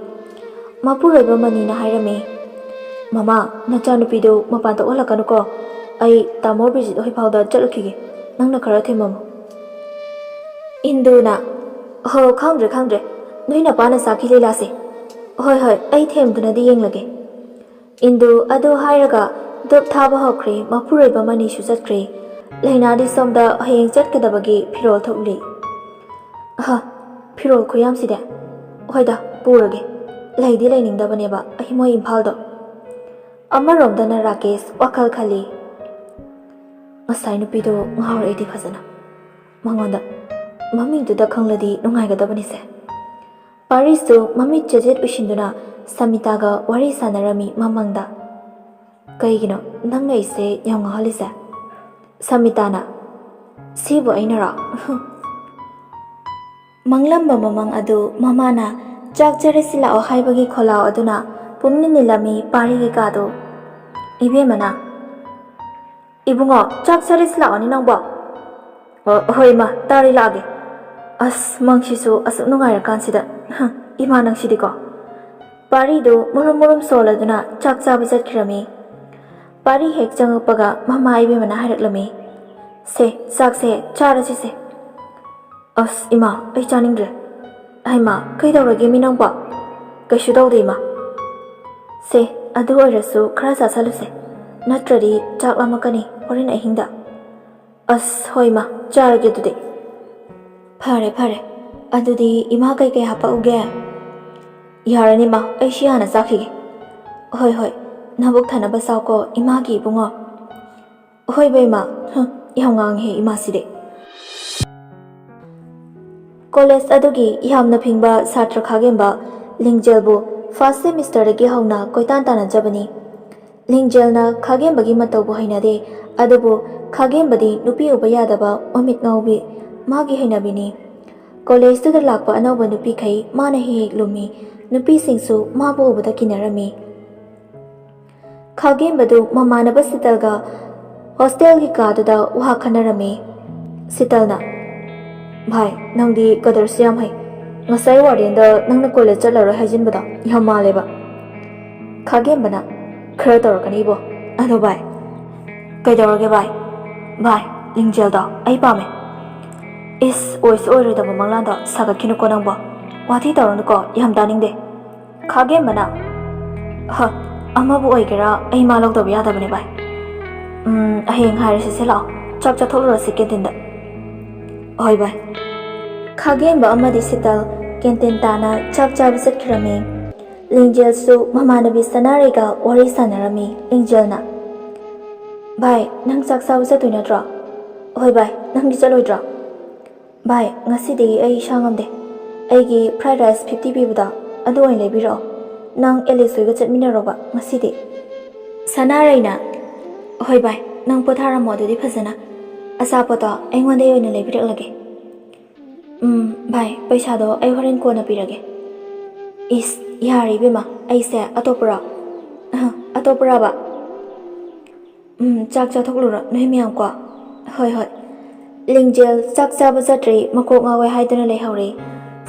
ꯃꯄꯨꯔꯣꯏꯕ ꯃꯅꯤꯅ ꯍꯥꯏꯔꯝꯃꯤ, "ꯃꯃꯥ, ꯅꯆꯥꯅꯨꯄꯤꯗꯨ ꯃꯄꯥꯟ ꯊꯣꯛꯍꯜꯂꯛꯀꯅꯨꯀꯣ꯫ ꯑꯩ ꯇꯥꯃꯣ ꯕ꯭ꯔꯤꯖꯤꯠ ꯍꯣꯏ ꯐꯥꯎꯗ ꯆꯠꯂꯨꯈꯤꯒꯦ꯫ ꯅꯪꯅ ꯈꯔ ꯊꯦꯝꯃꯝꯃꯨ꯫" ꯏꯟꯗꯨꯅ, "ꯍꯣ, ꯈꯪꯗ꯭ꯔꯦ, ꯈꯪꯗ꯭ꯔꯦ꯫ ꯅꯣꯏ ꯅꯄꯥꯅ ꯆꯥꯛꯈꯤ ꯂꯤꯂꯥꯁꯦ꯫ ꯍꯣꯏ, ꯍꯣꯏ, ꯑꯩ ꯊꯦꯝꯗꯨꯅꯗꯤ ꯌꯦꯡꯂꯒꯦ꯫" ꯏꯟꯗꯨ ꯑꯗꯨ ꯍꯥꯏꯔꯒ ꯙꯨꯞ ꯊꯥꯕ ꯍꯧꯈ꯭ꯔꯦ꯫ ꯃꯄꯨꯔꯣꯏꯕ ꯃꯅꯤꯁꯨ ꯆꯠꯈ꯭ꯔꯦ꯫ ꯂꯩꯅꯥꯗꯤ ꯁꯣꯝꯗ ꯍꯌꯦꯡ ꯆꯠꯀꯗꯕꯒꯤ ꯐꯤꯔꯣꯜ ꯊꯣꯛꯂꯤ꯫ ꯑꯍ, ꯐꯤꯔꯣꯜ ꯈꯨꯌꯥꯝꯁꯤꯗꯤ꯫ ꯍꯣꯏꯗ, ꯄꯨꯔꯒꯦ꯫ ꯂꯩꯗꯤ ꯂꯩꯅꯤꯡꯗꯕꯅꯦꯕ ꯑꯩ ꯃꯣꯏ ꯏꯝꯐꯥꯜꯗꯣ꯫ ꯑꯃꯔꯣꯝꯗꯅ ꯔꯥꯀꯦꯁ ꯋꯥꯈꯜ ꯈꯜꯂꯤ꯫ ꯉꯁꯥꯏ ꯅꯨꯄꯤꯗꯣ ꯉꯥꯎꯔꯛꯑꯦꯗꯤ ꯐꯖꯅ꯫ ꯃꯉꯣꯟꯗ ꯃꯃꯤꯡꯗꯨꯗ ꯈꯪꯂꯗꯤ ꯅꯨꯡꯉꯥꯏꯒꯗꯕꯅꯤꯁꯦ꯫ ꯄꯥꯔꯤꯁꯇꯨ ꯃꯃꯤꯠ ꯆꯦꯖꯦꯠ ꯎꯏꯁꯤꯟꯗꯨꯅ ꯁꯃꯤꯇꯥꯒ ꯋꯥꯔꯤ ꯁꯥꯟꯅꯔꯝꯃꯤ ꯃꯃꯪꯗ꯫ "ꯀꯩꯒꯤꯅꯣ ꯅꯪꯅ ꯑꯩꯁꯦ ꯌꯥꯝ ꯉꯥꯎꯍꯜꯂꯤꯁꯦ?" ꯁꯃꯤꯇꯥꯅ꯫ "ꯁꯤꯕꯨ ꯑꯩꯅꯔꯣ?" ꯃꯪꯂꯝꯕ ꯃꯃꯪ ꯑꯗꯨ ꯃꯃꯥꯅ "ꯆꯥꯛ ꯆꯥꯔꯁꯤ ꯂꯥꯛꯑꯣ" ꯍꯥꯏꯕꯒꯤ ꯈꯣꯜꯂꯥꯎ ꯑꯗꯨꯅ ꯄꯨꯝꯅꯤꯜ ꯅꯤꯜꯂꯝꯃꯤ ꯄꯥꯔꯤꯒꯤ ꯀꯥꯗꯨ꯫ ꯏꯕꯦꯝꯃꯅ, "ꯏꯕꯨꯡꯉꯣ, ꯆꯥꯛ ꯆꯥꯔꯁꯤ ꯂꯥꯛꯑꯣꯅꯦ ꯅꯪꯕꯣ꯫" "ꯑ, ꯍꯣꯏ ꯏꯃꯥ, ꯇꯥꯔꯤ ꯂꯥꯛꯑꯒꯦ꯫" ꯑꯁ, ꯃꯪꯁꯤꯁꯨ ꯑꯁꯨꯛ ꯅꯨꯡꯉꯥꯏꯔꯀꯥꯟꯁꯤꯗ꯫ ꯍ, ꯏꯃꯥ ꯅꯪꯁꯤꯗꯤꯀꯣ꯫ ꯄꯥꯔꯤꯗꯨ ꯃꯨꯔꯨꯝ ꯃꯨꯔꯨꯝ ꯁꯣꯜꯂꯗꯨꯅ ꯆꯥꯛ ꯆꯥꯕ ꯆꯠꯈꯤꯔꯝꯃꯤ꯫ ꯄꯥꯔꯤ ꯍꯦꯛ ꯆꯪꯉꯛꯄꯒ ꯃꯃꯥ ꯏꯕꯦꯝꯃꯅ ꯍꯥꯏꯔꯛꯂꯝꯃꯤ, "ꯁꯦ, ꯆꯥꯛꯁꯦ ꯆꯥꯔꯁꯤꯁꯦ꯫" "ꯑꯁ, ꯏꯃꯥ, ꯑꯩ ꯆꯥꯅꯤꯡꯗ꯭ꯔꯦ꯫" "ꯍꯩꯃꯥ, ꯀꯩꯗꯧꯔꯒꯦ ꯃꯤ ꯅꯪꯕꯣ?" "ꯀꯩꯁꯨ ꯇꯧꯗꯦ, ꯏꯃꯥ꯫" "ꯁꯦ, ꯑꯗꯨ ꯑꯣꯏꯔꯁꯨ ꯈꯔ ꯆꯥꯁꯜꯂꯨꯁꯦ, ꯅꯠꯇ꯭ꯔꯗꯤ ꯆꯥꯛ ꯂꯥꯝꯃꯛꯀꯅꯤ ꯍꯣꯔꯦꯟ ꯑꯍꯤꯡꯗ꯫" "ꯑꯁ, ꯍꯣꯏ, ꯏꯃꯥ, ꯆꯥꯔꯒꯦ ꯑꯗꯨꯗꯤ꯫" "ꯐꯔꯦ, ꯐꯔꯦ꯫ ꯑꯗꯨꯗꯤ ꯏꯃꯥ ꯀꯩꯀꯩ ꯍꯥꯄꯛꯎꯒꯦ?" "ꯌꯥꯔꯅꯤ, ꯏꯃꯥ, ꯑꯩ ꯁꯤ ꯍꯥꯟꯅ ꯆꯥꯈꯤꯒꯦ꯫" "ꯍꯣꯏ, ꯍꯣꯏ, ꯅꯕꯨꯛ ꯊꯟꯅꯕ ꯆꯥꯎꯀꯣ, ꯏꯃꯥꯒꯤ ꯏꯕꯨꯡꯉꯣ꯫" "ꯍꯣꯏ, ꯏꯕꯦꯝꯃ꯫" "ꯍꯨꯝ, ꯌꯥꯝ ꯉꯥꯡꯉꯤꯍꯦ ꯏꯃꯥꯁꯤꯗꯤ꯫ ꯀꯣꯂꯦꯖ ꯑꯗꯨꯒꯤ ꯌꯥꯝꯅ ꯐꯤꯡꯕ ꯁꯥꯇ꯭ꯔ ꯈꯥꯒꯦꯝꯕ ꯂꯤꯡꯖꯦꯜꯕꯨ ꯐꯥꯔꯁ ꯁꯦꯃꯤꯁꯇꯔꯗꯒꯤ ꯍꯧꯅ ꯀꯣꯏꯇꯥꯟ ꯇꯥꯟꯅꯖꯕꯅꯤ꯫ ꯂꯤꯡꯖꯦꯜꯅ ꯈꯥꯒꯦꯝꯕꯒꯤ ꯃꯇꯧꯕꯨ ꯍꯩꯅꯗꯦ, ꯑꯗꯨꯕꯨ ꯈꯥꯒꯦꯝꯕꯗꯤ ꯅꯨꯄꯤ ꯎꯕ ꯌꯥꯗꯕ ꯃꯃꯤꯠ ꯉꯥꯎꯕꯤ ꯃꯥꯒꯤ ꯍꯩꯅꯕꯤꯅꯤ꯫ ꯀꯣꯂꯦꯖꯇꯨꯗ ꯂꯥꯛꯄ ꯑꯅꯧꯕ ꯅꯨꯄꯤꯈꯩ ꯃꯥꯅ ꯍꯦꯛ ꯍꯦꯛ ꯂꯨꯝꯃꯤ꯫ ꯅꯨꯄꯤꯁꯤꯡꯁꯨ ꯃꯥꯕꯨ ꯎꯕꯗ ꯀꯤꯅꯔꯝꯃꯤ꯫ ꯈꯥꯒꯦꯝꯕꯗꯨ ꯃꯃꯥꯟꯅꯕ ꯁꯤꯇꯜꯒ ꯍꯣꯁꯇꯦꯜꯒꯤ ꯀꯥꯗꯨꯗ ꯋꯥ ꯈꯟꯅꯔꯝꯃꯤ꯫ ꯁꯤꯇꯜꯅ, "ꯚꯥꯏ, ꯅꯪꯗꯤ ꯀꯗꯔꯁꯨ ꯌꯥꯝ ꯍꯩ꯫ ꯉꯁꯥꯏ ꯋꯥꯔꯗꯦꯟꯗ ꯅꯪꯅ ꯀꯣꯂꯦꯖ ꯆꯠꯂꯔꯣꯏ ꯍꯥꯏꯖꯤꯟꯕꯗꯣ ꯌꯥꯝ ꯃꯥꯜꯂꯦꯕ꯫" ꯈꯥꯒꯦꯝꯕꯅ, "ꯈꯔ ꯇꯧꯔꯛꯀꯅꯤꯕꯣ꯫ ꯑꯗꯣ ꯚꯥꯏ, ꯀꯩꯗꯧꯔꯒꯦ ꯚꯥꯏ? ꯚꯥꯏ, ꯂꯤꯡꯖꯦꯜꯗꯣ ꯑꯩ ꯄꯥꯝꯃꯦ꯫" "ꯏꯁ, ꯑꯣꯏꯁꯨ ꯑꯣꯏꯔꯣꯏꯗꯕ ꯃꯪꯂꯥꯟꯗꯣ ꯁꯥꯒꯠꯈꯤꯅꯨꯀꯣ ꯅꯪꯕꯣ꯫ ꯋꯥꯊꯤ ꯇꯧꯔꯅꯨꯀꯣ, ꯌꯥꯝ ꯇꯥꯅꯤꯡꯗꯦ꯫" ꯈꯥꯒꯦꯝꯕꯅ, "ꯍ, ꯑꯃꯕꯨ ꯑꯣꯏꯒꯦꯔꯥ ꯑꯩ ꯃꯥ ꯂꯧꯗꯕ ꯌꯥꯗꯕꯅꯦ ꯚꯥꯏ꯫ ꯎꯝ, ꯍꯌꯦꯡ ꯍꯥꯏꯔꯁꯤꯁꯦ ꯂꯥꯛꯑꯣ, ꯆꯥꯛ ꯆꯥꯊꯣꯛꯂꯨꯔꯁꯤ ꯀꯦꯟꯇꯤꯟꯗ꯫" "ꯍꯣꯏ ꯚꯥꯏ꯫" ꯈꯥꯒꯦꯝꯕ ꯑꯃꯗꯤ ꯁꯤꯇꯜ ꯀꯦꯟꯇꯤꯟ ꯇꯥꯅ ꯆꯥꯛ ꯆꯥꯕ ꯆꯠꯈ꯭ꯔꯝꯃꯤ꯫ ꯂꯤꯡꯖꯦꯜꯁꯨ ꯃꯃꯥꯟꯅꯕꯤ ꯁꯅꯥꯔꯩꯒ ꯋꯥꯔꯤ ꯁꯥꯟꯅꯔꯝꯃꯤ꯫ ꯂꯤꯡꯖꯦꯜꯅ, "ꯚꯥꯏ, ꯅꯪ ꯆꯥꯛ ꯆꯥꯕ ꯆꯠꯇꯣꯏ ꯅꯠꯇ꯭ꯔꯣ?" "ꯍꯣꯏ ꯚꯥꯏ, ꯅꯪꯗꯤ ꯆꯠꯂꯣꯏꯗ꯭ꯔꯣ?" "ꯚꯥꯏ, ꯉꯁꯤꯗꯤ ꯑꯩ ꯏꯁꯥ ꯉꯝꯗꯦ꯫ ꯑꯩꯒꯤ ꯐ꯭ꯔꯥꯏꯗ ꯔꯥꯏꯁ ꯐꯤꯐꯇꯤ ꯄꯤꯕꯗꯣ ꯑꯗꯨ ꯑꯣꯏꯅ ꯂꯩꯕꯤꯔꯛꯑꯣ꯫ ꯅꯪ ꯑꯦꯂꯤꯁ ꯍꯣꯏꯒ ꯆꯠꯃꯤꯟꯅꯔꯣꯕ ꯉꯁꯤꯗꯤ꯫" ꯁꯅꯥꯔꯩꯅ, "ꯍꯣꯏ ꯚꯥꯏ, ꯅꯪ ꯄꯣꯊꯥꯔꯝꯃꯣ ꯑꯗꯨꯗꯤ ꯐꯖꯅ꯫ ꯑꯆꯥꯄꯣꯠꯇꯣ ꯑꯩꯉꯣꯟꯗꯩ ꯑꯣꯏꯅ ꯂꯩꯕꯤꯔꯛꯂꯒꯦ꯫" "ꯎꯝ, ꯚꯥꯏ, ꯄꯩꯁꯥꯗꯣ ꯑꯩ ꯍꯣꯔꯦꯟ ꯀꯣꯟꯅ ꯄꯤꯔꯒꯦ꯫" "ꯏꯁ, ꯌꯥꯔꯦ ꯏꯕꯦꯝꯃ, ꯑꯩꯁꯦ ꯑꯇꯣꯞꯄꯔꯣ?" "ꯑꯍ, ꯑꯇꯣꯞꯄꯔꯕ?" "ꯎꯝ, ꯆꯥꯛ ꯆꯥꯊꯣꯛꯂꯨꯔꯣ ꯅꯣꯏ ꯃꯌꯥꯝ ꯀꯣ꯫" "ꯍꯣꯏ, ꯍꯣꯏ꯫" ꯂꯤꯡꯖꯦꯜ ꯆꯥꯛ ꯆꯥꯕ ꯆꯠꯇ꯭ꯔꯤ, ꯃꯀꯣꯛ ꯉꯥꯎꯋꯦ ꯍꯥꯏꯗꯨꯅ ꯂꯩꯍꯧꯔꯦ꯫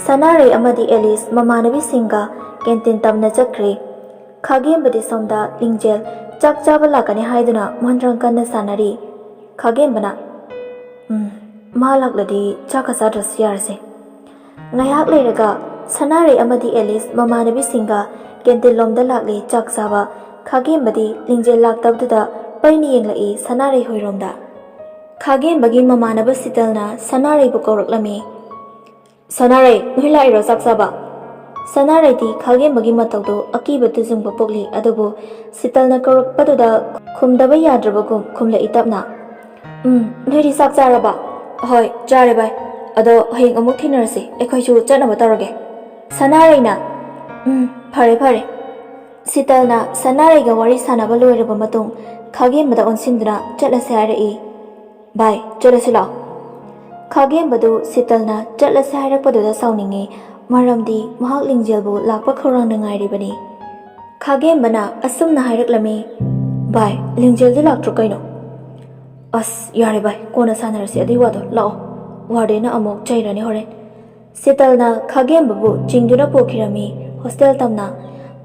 ꯁꯅꯥꯔꯩ ꯑꯃꯗꯤ ꯑꯦꯂꯤꯁ ꯃꯃꯥꯟꯅꯕꯤꯁꯤꯡꯒ ꯀꯦꯟꯇꯤꯟ ꯇꯝꯅ ꯆꯠꯈ꯭ꯔꯦ꯫ ꯈꯥꯒꯦꯝꯕꯗꯤ ꯁꯣꯝꯗ ꯂꯤꯡꯖꯦꯜ ꯆꯥꯛ ꯆꯥꯕ ꯂꯥꯛꯀꯅꯤ ꯍꯥꯏꯗꯨꯅ ꯃꯣꯟꯗ꯭ꯔꯪ ꯀꯟꯅ ꯁꯥꯟꯅꯔꯤ꯫ ꯈꯥꯒꯦꯝꯕꯅ, "ꯎꯝ, ꯃꯥ ꯂꯥꯛꯂꯗꯤ ꯆꯥꯛꯀ ꯆꯥꯗ꯭ꯔꯁꯨ ꯌꯥꯔꯁꯦ꯫" ꯉꯥꯏꯍꯥꯛ ꯂꯩꯔꯒ ꯁꯅꯥꯔꯩ ꯑꯃꯗꯤ ꯑꯦꯂꯤꯁ ꯃꯃꯥꯟꯅꯕꯤꯁꯤꯡꯒ ꯀꯦꯟꯇꯤꯟ ꯂꯣꯝꯗ ꯂꯥꯛꯂꯤ ꯆꯥꯛ ꯆꯥꯕ꯫ ꯈꯥꯒꯦꯝꯕꯗꯤ ꯂꯤꯡꯖꯦꯜ ꯂꯥꯛꯇꯕꯗꯨꯗ ꯄꯩꯅ ꯌꯦꯡꯂꯛꯏ ꯁꯅꯥꯔꯩ ꯍꯣꯏꯔꯣꯝꯗ꯫ ꯈꯥꯒꯦꯝꯕꯒꯤ ꯃꯃꯥꯟꯅꯕ ꯁꯤꯇꯜꯅ ꯁꯅꯥꯔꯩꯕꯨ ꯀꯧꯔꯛꯂꯝꯃꯤ꯫ "ꯁꯅꯥꯔꯩ, ꯅꯣꯏ ꯂꯥꯛꯏꯔꯣ ꯆꯥꯛ ꯆꯥꯕ?" ꯁꯅꯥꯔꯩꯗꯤ ꯈꯥꯒꯦꯝꯕꯒꯤ ꯃꯇꯧꯗꯨ ꯑꯀꯤꯕ ꯇꯨꯖꯨꯡꯕ ꯄꯣꯛꯂꯤ, ꯑꯗꯨꯕꯨ ꯁꯤꯇꯜꯅ ꯀꯧꯔꯛꯄꯗꯨꯗ ꯈꯨꯝꯗꯕ ꯌꯥꯗ꯭ꯔꯕꯒꯨꯝ ꯈꯨꯝꯂꯛꯏ ꯇꯞꯅ꯫ ꯎꯝ, ꯅꯣꯏꯗꯤ ꯆꯥꯛ ꯆꯥꯔꯕ? ꯍꯣꯏ, ꯆꯥꯔꯦ ꯚꯥꯏ꯫ ꯑꯗꯣ ꯍꯌꯦꯡ ꯑꯃꯨꯛ ꯊꯦꯡꯅꯔꯁꯤ, ꯑꯩꯈꯣꯏꯁꯨ ꯆꯠꯅꯕ ꯇꯧꯔꯒꯦ꯫ ꯁꯅꯥꯔꯩꯅ, "ꯎꯝ, ꯐꯔꯦ ꯐꯔꯦ꯫" ꯁꯤꯇꯜꯅ ꯁꯅꯥꯔꯩꯒ ꯋꯥꯔꯤ ꯁꯥꯟꯅꯕ ꯂꯣꯏꯔꯕ ꯃꯇꯨꯡ ꯈꯥꯒꯦꯝꯕꯗ ꯑꯣꯟꯁꯤꯟꯗꯨꯅ ꯆꯠꯂꯁꯦ ꯍꯥꯏꯔꯛꯏ꯫ "ꯚꯥꯏ, ꯆꯠꯂꯁꯤ ꯂꯥꯛꯑꯣ꯫" ꯈꯥꯒꯦꯝꯕꯗꯨ ꯁꯤꯇꯜꯅ ꯆꯠꯂꯁꯦ ꯍꯥꯏꯔꯛꯄꯗꯨꯗ ꯁꯥꯎꯅꯤꯡꯉꯤ, ꯃꯔꯝꯗꯤ ꯃꯍꯥꯛ ꯂꯤꯡꯖꯦꯜꯕꯨ ꯂꯥꯛꯄ ꯈꯧꯔꯥꯡꯅ ꯉꯥꯏꯔꯤꯕꯅꯤ꯫ ꯈꯥꯒꯦꯝꯕꯅ ꯑꯁꯨꯝꯅ ꯍꯥꯏꯔꯛꯂꯝꯃꯤ, "ꯚꯥꯏ, ꯂꯤꯡꯖꯦꯜꯗꯨ ꯂꯥꯛꯇ꯭ꯔꯣ ꯀꯩꯅꯣ?" "ꯑꯁ, ꯌꯥꯔꯦ ꯚꯥꯏ, ꯀꯣꯟꯅ ꯁꯥꯟꯅꯔꯁꯤ ꯑꯗꯨꯏ ꯋꯥꯗꯣ, ꯂꯥꯛꯑꯣ꯫ ꯋꯥꯔꯗꯦꯟꯅ ꯑꯃꯨꯛ ꯆꯩꯔꯅꯤ ꯍꯣꯔꯦꯟ꯫" ꯁꯤꯇꯜꯅ ꯈꯥꯒꯦꯝꯕꯕꯨ ꯆꯤꯡꯗꯨꯅ ꯄꯨꯈꯤꯔꯝꯃꯤ ꯍꯣꯁꯇꯦꯜ ꯇꯝꯅ꯫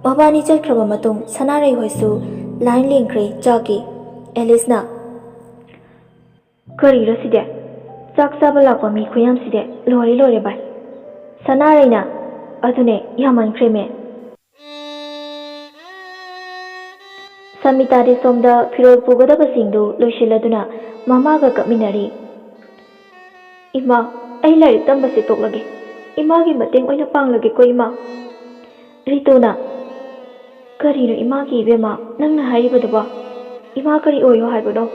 ꯃꯕꯥꯅꯤ ꯆꯠꯈ꯭ꯔꯕ ꯃꯇꯨꯡ ꯁꯅꯥꯔꯩ ꯍꯣꯏꯁꯨ ꯂꯥꯏꯟ ꯂꯦꯡꯈ꯭ꯔꯦ ꯆꯥꯛꯀꯤ꯫ ꯑꯦꯂꯤꯁꯅ, "ꯀꯔꯤꯔ ꯁꯤꯗꯤ? ꯆꯥꯛ ꯆꯥꯕ ꯂꯥꯛꯄ ꯃꯤ ꯈꯨꯌꯥꯝꯁꯤꯗꯤ ꯂꯣꯏꯔꯦ ꯂꯣꯏꯔꯦ ꯚꯥꯏ꯫ ꯁꯅꯥꯔꯩꯅ, ꯑꯗꯨꯅꯦ, ꯌꯥꯝꯃꯟꯈ꯭ꯔꯦꯃꯦ꯫" ꯁꯃꯤꯇꯥꯗꯤ ꯁꯣꯝꯗ ꯐꯤꯔꯣꯜ ꯄꯨꯒꯗꯕꯁꯤꯡꯗꯨ ꯂꯣꯏꯁꯤꯜꯂꯗꯨꯅ ꯃꯃꯥꯒ ꯀꯞꯃꯤꯟꯅꯔꯤ꯫ "ꯏꯃꯥ, ꯑꯩ ꯂꯥꯏꯔꯤꯛ ꯇꯝꯕꯁꯦ ꯇꯣꯛꯂꯒꯦ꯫ ꯏꯃꯥꯒꯤ ꯃꯇꯦꯡ ꯑꯣꯏꯅ ꯄꯥꯡꯂꯒꯦꯀꯣ ꯏꯃꯥ꯫" ꯔꯤꯇꯨꯅ, "ꯀꯔꯤꯅꯣ ꯏꯃꯥꯒꯤ ꯏꯕꯦꯝꯃ ꯅꯪꯅ ꯍꯥꯏꯔꯤꯕꯗꯨꯕꯣ? ꯏꯃꯥ ꯀꯔꯤ ꯑꯣꯏꯌꯣ ꯍꯥꯏꯕꯅꯣ?"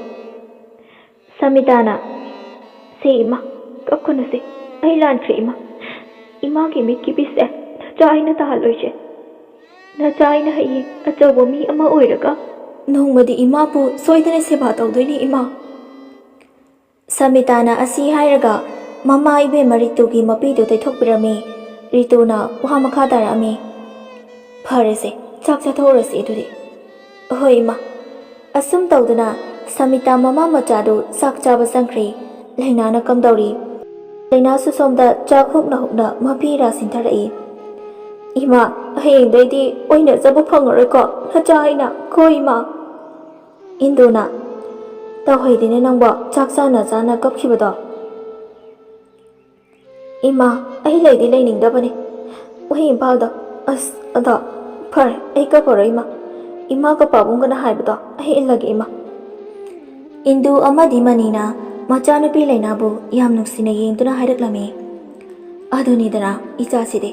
ꯁꯃꯤꯇꯥꯅ, "ꯁꯦ ꯏꯃꯥ, ꯀꯞꯀꯅꯨꯁꯦ꯫ ꯑꯩ ꯂꯥꯟꯈ꯭ꯔꯦ ꯏꯃꯥ꯫ ꯏꯃꯥꯒꯤ ꯃꯤꯠꯀꯤ ꯄꯤꯁꯦ ꯅꯆꯥ ꯑꯩꯅ ꯇꯥꯍꯜꯂꯣꯏꯁꯦ꯫ ꯅꯆꯥ ꯑꯩꯅ ꯍꯌꯦꯡ ꯑꯆꯧꯕ ꯃꯤ ꯑꯃ ꯑꯣꯏꯔꯒ ꯅꯣꯡꯃꯗꯤ ꯏꯃꯥꯕꯨ ꯁꯣꯏꯗꯅ ꯁꯦꯕꯥ ꯇꯧꯗꯣꯏꯅꯤ ꯏꯃꯥ꯫" ꯁꯃꯤꯇꯥꯅ ꯑꯁꯤ ꯍꯥꯏꯔꯒ ꯃꯃꯥ ꯏꯕꯦꯝꯃ ꯔꯤꯇꯨꯒꯤ ꯃꯄꯤꯗꯨ ꯇꯩꯊꯣꯛꯄꯤꯔꯝꯃꯤ꯫ ꯔꯤꯇꯨꯅ ꯋꯥ ꯃꯈꯥ ꯇꯥꯔꯛꯑꯝꯃꯤ, "ꯐꯔꯦꯁꯦ, ꯆꯥꯛ ꯆꯥꯊꯣꯛꯎꯔꯁꯤ ꯑꯗꯨꯗꯤ꯫" "ꯍꯣꯏ ꯏꯃꯥ꯫" ꯑꯁꯨꯝ ꯇꯧꯗꯨꯅ ꯁꯃꯤꯇꯥ ꯃꯃꯥ ꯃꯆꯥꯗꯨ ꯆꯥꯛ ꯆꯥꯕ ꯆꯪꯈ꯭ꯔꯦ꯫ ꯂꯩꯅꯥꯅ ꯀꯝꯗꯧꯔꯤ? ꯂꯩꯅꯥꯁꯨ ꯁꯣꯝꯗ ꯆꯥꯛ ꯍꯨꯛꯅ ꯍꯨꯛꯅ ꯃꯄꯤ ꯔꯥ ꯁꯤꯟꯊꯔꯛꯏ꯫ "ꯏꯃꯥ, ꯍꯌꯦꯡꯗꯩꯗꯤ ꯑꯣꯏꯅꯖꯕ ꯐꯪꯉꯔꯣꯏꯀꯣ ꯅꯆꯥ ꯑꯩꯅ, ꯀꯣ ꯏꯃꯥ?" ꯏꯟꯗꯨꯅ, "ꯇꯧꯍꯩꯗꯦꯅꯦ ꯅꯪꯕꯣ, ꯆꯥꯛ ꯆꯥꯅ ꯆꯥꯅ ꯀꯞꯈꯤꯕꯗꯣ꯫" "ꯏꯃꯥ, ꯑꯩ ꯂꯩꯗꯤ ꯂꯩꯅꯤꯡꯗꯕꯅꯦ꯫ ꯎꯍꯩ ꯏꯝꯐꯥꯜꯗꯣ, ꯑꯁ, ꯑꯗꯣ, ꯐꯔꯦ, ꯑꯩ ꯀꯞꯄꯔꯣꯏ ꯏꯃꯥ꯫ ꯏꯃꯥꯒ ꯄꯥꯕꯨꯡꯒꯅ ꯍꯥꯏꯕꯗꯣ ꯑꯩ ꯏꯜꯂꯒꯦ ꯏꯃꯥ꯫" ꯏꯟꯗꯨ ꯑꯃꯗꯤ ꯃꯅꯤꯅ ꯃꯆꯥꯅꯨꯄꯤ ꯂꯩꯅꯥꯕꯨ ꯌꯥꯝ ꯅꯨꯡꯁꯤꯅ ꯌꯦꯡꯗꯨꯅ ꯍꯥꯏꯔꯛꯂꯝꯃꯤ, "ꯑꯗꯨꯅꯤꯗꯅ ꯏꯆꯥꯁꯤꯗꯤ꯫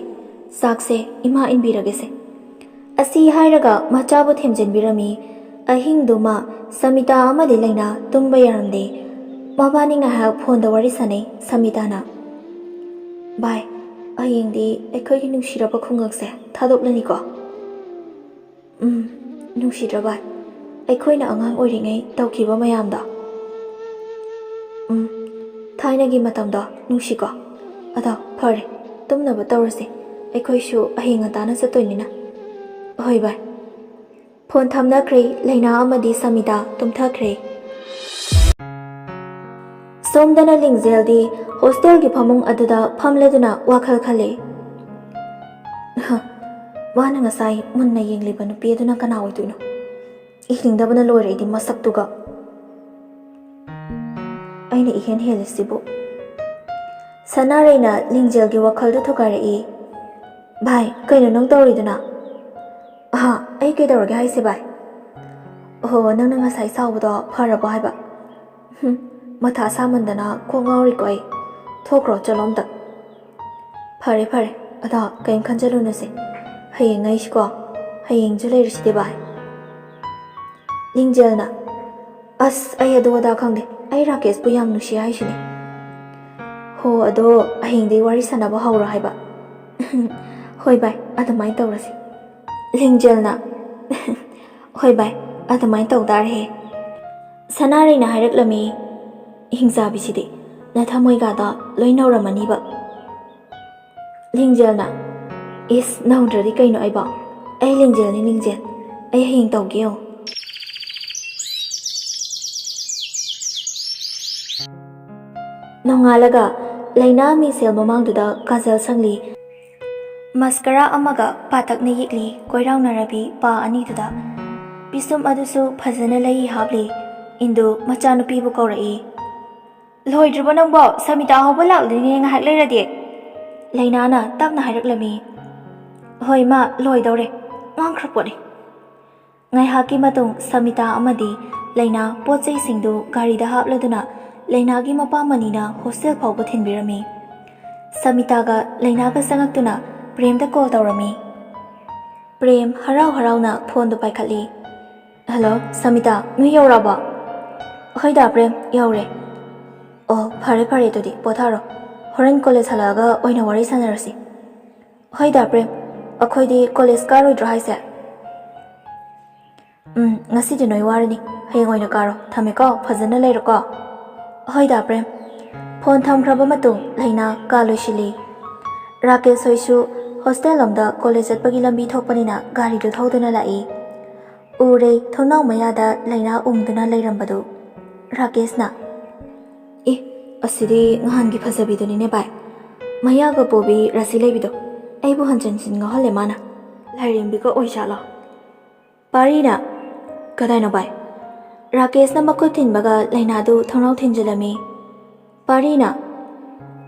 ꯆꯥꯛꯁꯦ ꯏꯃꯥ ꯏꯟꯕꯤꯔꯒꯦꯁꯦ꯫" ꯑꯁꯤ ꯍꯥꯏꯔꯒ ꯃꯆꯥꯕꯨ ꯊꯦꯝꯖꯤꯟꯕꯤꯔꯝꯃꯤ꯫ ꯑꯍꯤꯡꯗꯨꯃ ꯁꯃꯤꯇꯥ ꯑꯃꯗꯤ ꯂꯩꯅꯥ ꯇꯨꯝꯕ ꯌꯥꯔꯝꯗꯦ꯫ ꯃꯕꯥꯅꯤ ꯉꯥꯏꯍꯥꯛ ꯐꯣꯟꯗ ꯋꯥꯔꯤ ꯁꯥꯟꯅꯩ ꯁꯃꯤꯇꯥꯅ꯫ "ꯚꯥꯏ, ꯍꯌꯦꯡꯗꯤ ꯑꯩꯈꯣꯏꯒꯤ ꯅꯨꯡꯁꯤꯔꯕ ꯈꯨꯡꯒꯪꯁꯦ ꯊꯥꯗꯣꯛꯂꯅꯤꯀꯣ?" "ꯎꯝ, ꯅꯨꯡꯁꯤꯗ꯭ꯔꯥ ꯚꯥꯏ? ꯑꯩꯈꯣꯏꯅ ꯑꯉꯥꯡ ꯑꯣꯏꯔꯤꯉꯩ ꯇꯧꯈꯤꯕ ꯃꯌꯥꯝꯗꯣ꯫ ꯎꯝ, ꯊꯥꯏꯅꯒꯤ ꯃꯇꯝꯗꯣ ꯅꯨꯡꯁꯤꯀꯣ? ꯑꯗꯣ ꯐꯔꯦ, ꯇꯨꯝꯅꯕ ꯇꯧꯔꯁꯦ꯫ ꯑꯩꯈꯣꯏꯁꯨ ꯍꯌꯦꯡ ꯉꯟꯇꯥꯅ ꯆꯠꯇꯣꯏꯅꯤꯅ꯫" "ꯍꯣꯏ ꯚꯥꯏ꯫" ꯐꯣꯟ ꯊꯝꯅꯈ꯭ꯔꯦ꯫ ꯂꯩꯅꯥ ꯑꯃꯗꯤ ꯁꯃꯤꯇꯥ ꯇꯨꯝꯊꯈ꯭ꯔꯦ꯫ ꯁꯣꯝꯗꯅ ꯂꯤꯡꯖꯦꯜꯗꯤ ꯍꯣꯁꯇꯦꯜꯒꯤ ꯐꯃꯨꯡ ꯑꯗꯨꯗ ꯐꯝꯂꯗꯨꯅ ꯋꯥꯈꯜ ꯈꯜꯂꯤ꯫ ꯍ, ꯃꯥꯅ ꯉꯁꯥꯏ ꯃꯨꯟꯅ ꯌꯦꯡꯂꯤꯕ ꯅꯨꯄꯤ ꯑꯗꯨꯅ ꯀꯅꯥ ꯑꯣꯏꯗꯣꯏꯅꯣ? ꯏꯍꯤꯡꯗꯕꯅ ꯂꯣꯏꯔꯦ ꯑꯩꯗꯤ ꯃꯁꯛꯇꯨꯒ꯫ ꯑꯩꯅ ꯏꯍꯦꯟ ꯍꯦꯜꯂꯤꯁꯤꯕꯨ꯫ ꯁꯅꯥꯔꯩꯅ ꯂꯤꯡꯖꯦꯜꯒꯤ ꯋꯥꯈꯜꯗꯨ ꯊꯨꯒꯥꯏꯔꯛꯏ꯫ "ꯚꯥꯏ, ꯀꯩꯅꯣ ꯅꯪ ꯇꯧꯔꯤꯗꯨꯅ?" "ꯑꯍꯥ, ꯑꯩ ꯀꯩꯗꯧꯔꯒꯦ ꯍꯥꯏꯁꯦ ꯚꯥꯏ?" "ꯑꯣꯍꯣ, ꯅꯪꯅ ꯉꯁꯥꯏ ꯁꯥꯎꯕꯗꯣ ꯐꯔꯕꯣ ꯍꯥꯏꯕ?" "ꯍꯨꯝ, ꯃꯊꯥ ꯁꯥꯃꯟꯗꯅ ꯀꯣꯛ ꯉꯥꯎꯔꯤꯀꯣ ꯑꯩ꯫ ꯊꯣꯛꯈ꯭ꯔꯣ, ꯆꯠꯂꯣ ꯑꯝꯇ꯫" "ꯐꯔꯦ, ꯐꯔꯦ, ꯑꯗꯣ ꯀꯩꯝ ꯈꯟꯖꯜꯂꯨꯅꯨꯁꯦ꯫ ꯍꯌꯦꯡ ꯑꯩꯁꯤꯀꯣ, ꯍꯌꯦꯡꯁꯨ ꯂꯩꯔꯤꯁꯤꯗꯤ ꯚꯥꯏ꯫" ꯂꯤꯡꯖꯦꯜꯅ, "ꯑꯁ, ꯑꯩ ꯑꯗꯨ ꯑꯗꯥ ꯈꯪꯗꯦ, ꯑꯩ ꯔꯥꯀꯦꯁꯄꯨ ꯌꯥꯝ ꯅꯨꯡꯁꯤ ꯍꯥꯏꯁꯤꯅꯦ꯫" "ꯍꯣ, ꯑꯗꯣ ꯍꯌꯦꯡꯗꯩ ꯋꯥꯔꯤ ꯁꯥꯟꯅꯕ ꯍꯧꯔꯣ ꯍꯥꯏꯕ꯫" "ꯍꯣꯏ ꯚꯥꯏ, ꯑꯗꯨꯃꯥꯏꯅ ꯇꯧꯔꯁꯤ꯫" ꯂꯤꯡꯖꯦꯜꯅ, "ꯍꯣꯏ ꯚꯥꯏ, ꯑꯗꯨꯃꯥꯏꯅ ꯇꯧ ꯇꯥꯔꯦꯍꯦ꯫" ꯁꯅꯥꯔꯩꯅ ꯍꯥꯏꯔꯛꯂꯝꯃꯤ, "ꯍꯤꯡꯆꯥꯕꯤꯁꯤꯗꯤ ꯅꯊꯃꯣꯏꯒꯥꯗꯣ ꯂꯣꯏ ꯅꯧꯔꯝꯃꯅꯤꯕ꯫" ꯂꯤꯡꯖꯦꯜꯅ, "ꯏꯁ, ꯅꯧꯗ꯭ꯔꯗꯤ ꯀꯩꯅꯣ ꯑꯩꯕꯣ? ꯑꯩ ꯂꯤꯡꯖꯦꯜꯅꯤ, ꯂꯤꯡꯖꯦꯜ꯫ ꯑꯩ ꯍꯌꯦꯡ ꯇꯧꯒꯦ ꯌꯦꯡꯉꯨ꯫" ꯅꯣꯡꯉꯥꯜꯂꯒ ꯂꯩꯅꯥ ꯃꯤꯡꯁꯦꯜ ꯃꯃꯥꯡꯗꯨꯗ ꯀꯥꯖꯜ ꯁꯪꯂꯤ꯫ ꯃꯁꯀꯔꯥ ꯑꯃꯒ ꯄꯥꯇꯛꯅ ꯌꯦꯛꯂꯤ ꯀꯣꯏꯔꯥꯎꯅꯔꯕꯤ ꯄꯥ ꯑꯅꯤꯗꯨꯗ꯫ ꯄꯤꯁꯨꯝ ꯑꯗꯨꯁꯨ ꯐꯖꯅ ꯂꯩ ꯍꯥꯞꯂꯤ꯫ ꯏꯟꯗꯨ ꯃꯆꯥꯅꯨꯄꯤꯕꯨ ꯀꯧꯔꯛꯏ꯫ "ꯂꯣꯏꯗ꯭ꯔꯤꯕꯣ ꯅꯪꯕꯣ? ꯁꯃꯤꯇꯥ ꯍꯧꯕ ꯂꯥꯛꯂꯅꯤꯅꯦ ꯉꯥꯏꯍꯥꯛ ꯂꯩꯔꯗꯤ꯫" ꯂꯩꯅꯥꯅ ꯇꯞꯅ ꯍꯥꯏꯔꯛꯂꯝꯃꯤ꯫ "ꯍꯣꯏ ꯃꯥ, ꯂꯣꯏꯗꯧꯔꯦ꯫ ꯉꯥꯡꯈ꯭ꯔ ꯄꯣꯠꯅꯤ꯫" ꯉꯥꯏꯍꯥꯛꯀꯤ ꯃꯇꯨꯡ ꯁꯃꯤꯇꯥ ꯑꯃꯗꯤ ꯂꯩꯅꯥ ꯄꯣꯠ ꯆꯩꯁꯤꯡꯗꯨ ꯒꯥꯔꯤꯗ ꯍꯥꯞꯂꯗꯨꯅ ꯂꯩꯅꯥꯒꯤ ꯃꯄꯥ ꯃꯅꯤꯅ ꯍꯣꯁꯇꯦꯜ ꯐꯥꯎꯕ ꯊꯤꯟꯕꯤꯔꯝꯃꯤ꯫ ꯁꯃꯤꯇꯥꯒ ꯂꯩꯅꯥꯒ ꯆꯪꯉꯛꯇꯨꯅ ꯄ꯭ꯔꯦꯝꯗ ꯀꯣꯜ ꯇꯧꯔꯝꯃꯤ꯫ ꯄ꯭ꯔꯦꯝ ꯍꯔꯥꯎ ꯍꯔꯥꯎꯅ ꯐꯣꯟꯗꯨ ꯄꯥꯏꯈꯠꯂꯤ꯫ "ꯍꯜꯂꯣ, ꯁꯃꯤꯇꯥ, ꯅꯣꯏ ꯌꯧꯔꯛꯑꯕꯣ?" "ꯍꯣꯏꯗ ꯄ꯭ꯔꯦꯝ, ꯌꯧꯔꯦ꯫" ꯑꯣ, ꯐꯔꯦ ꯐꯔꯦ, ꯑꯗꯨꯗꯤ ꯄꯣꯊꯥꯔꯣ꯫ ꯍꯣꯔꯦꯟ ꯀꯣꯂꯦꯖ ꯍꯜꯂꯛꯑꯒ ꯑꯣꯏꯅ ꯋꯥꯔꯤ ꯁꯥꯟꯅꯔꯁꯤ꯫ ꯍꯣꯏꯗ ꯄ꯭ꯔꯦꯝ, ꯑꯩꯈꯣꯏꯗꯤ ꯀꯣꯂꯦꯖ ꯀꯥꯔꯣꯏꯗ꯭ꯔꯣ ꯍꯥꯏꯁꯦ? ꯎꯝ, ꯉꯁꯤꯗꯤ ꯅꯣꯏ ꯋꯥꯔꯅꯤ, ꯍꯌꯦꯡ ꯑꯣꯏꯅ ꯀꯥꯔꯣ꯫ ꯊꯝꯃꯦꯀꯣ, ꯐꯖꯅ ꯂꯩꯔꯣꯀꯣ꯫ ꯍꯣꯏꯗ ꯄ꯭ꯔꯦꯝ꯫ ꯐꯣꯟ ꯊꯝꯈ꯭ꯔꯕ ꯃꯇꯨꯡ ꯂꯩꯅꯥ ꯀꯥ ꯂꯣꯏꯁꯤꯜꯂꯤ꯫ ꯔꯥꯀꯦꯁ ꯍꯣꯏꯁꯨ ꯍꯣꯁꯇꯦꯜ ꯂꯣꯝꯗ ꯀꯣꯂꯦꯖ ꯆꯠꯄꯒꯤ ꯂꯝꯕꯤ ꯊꯣꯛꯄꯅꯤꯅ ꯒꯥꯔꯤꯗꯨ ꯊꯧꯗꯨꯅ ꯂꯥꯛꯏ꯫ ꯎꯔꯦ ꯊꯣꯡꯅꯥꯎ ꯃꯌꯥꯗ ꯂꯩꯅꯥ ꯎꯪꯗꯨꯅ ꯂꯩꯔꯝꯕꯗꯨ꯫ ꯔꯥꯀꯦꯁꯅ, "ꯑꯦ, ꯑꯁꯤꯗꯤ ꯉꯍꯥꯟꯒꯤ ꯐꯖꯕꯤꯗꯨꯅꯤꯅꯦ ꯚꯥꯏ꯫ ꯃꯌꯥꯒ ꯄꯣꯕꯤ ꯔꯥꯁꯤ ꯂꯩꯕꯤꯗꯣ꯫ ꯑꯩꯕꯨ ꯍꯟꯖꯤꯟ ꯍꯟꯖꯤꯟ ꯉꯥꯎꯍꯜꯂꯦ ꯃꯥꯅ꯫ ꯂꯥꯏꯔꯦꯝꯕꯤꯒ ꯑꯣꯏꯖꯥꯠꯂꯣ?" ꯄꯥꯔꯤꯅ, "ꯀꯗꯥꯏꯅꯣ ꯚꯥꯏ?" ꯔꯥꯀꯦꯁꯅ ꯃꯈꯨꯠ ꯊꯤꯟꯕꯒ ꯂꯩꯅꯥꯗꯨ ꯊꯣꯡꯅꯥꯎ ꯊꯤꯟꯖꯤꯜꯂꯝꯃꯤ꯫ ꯄꯥꯔꯤꯅ,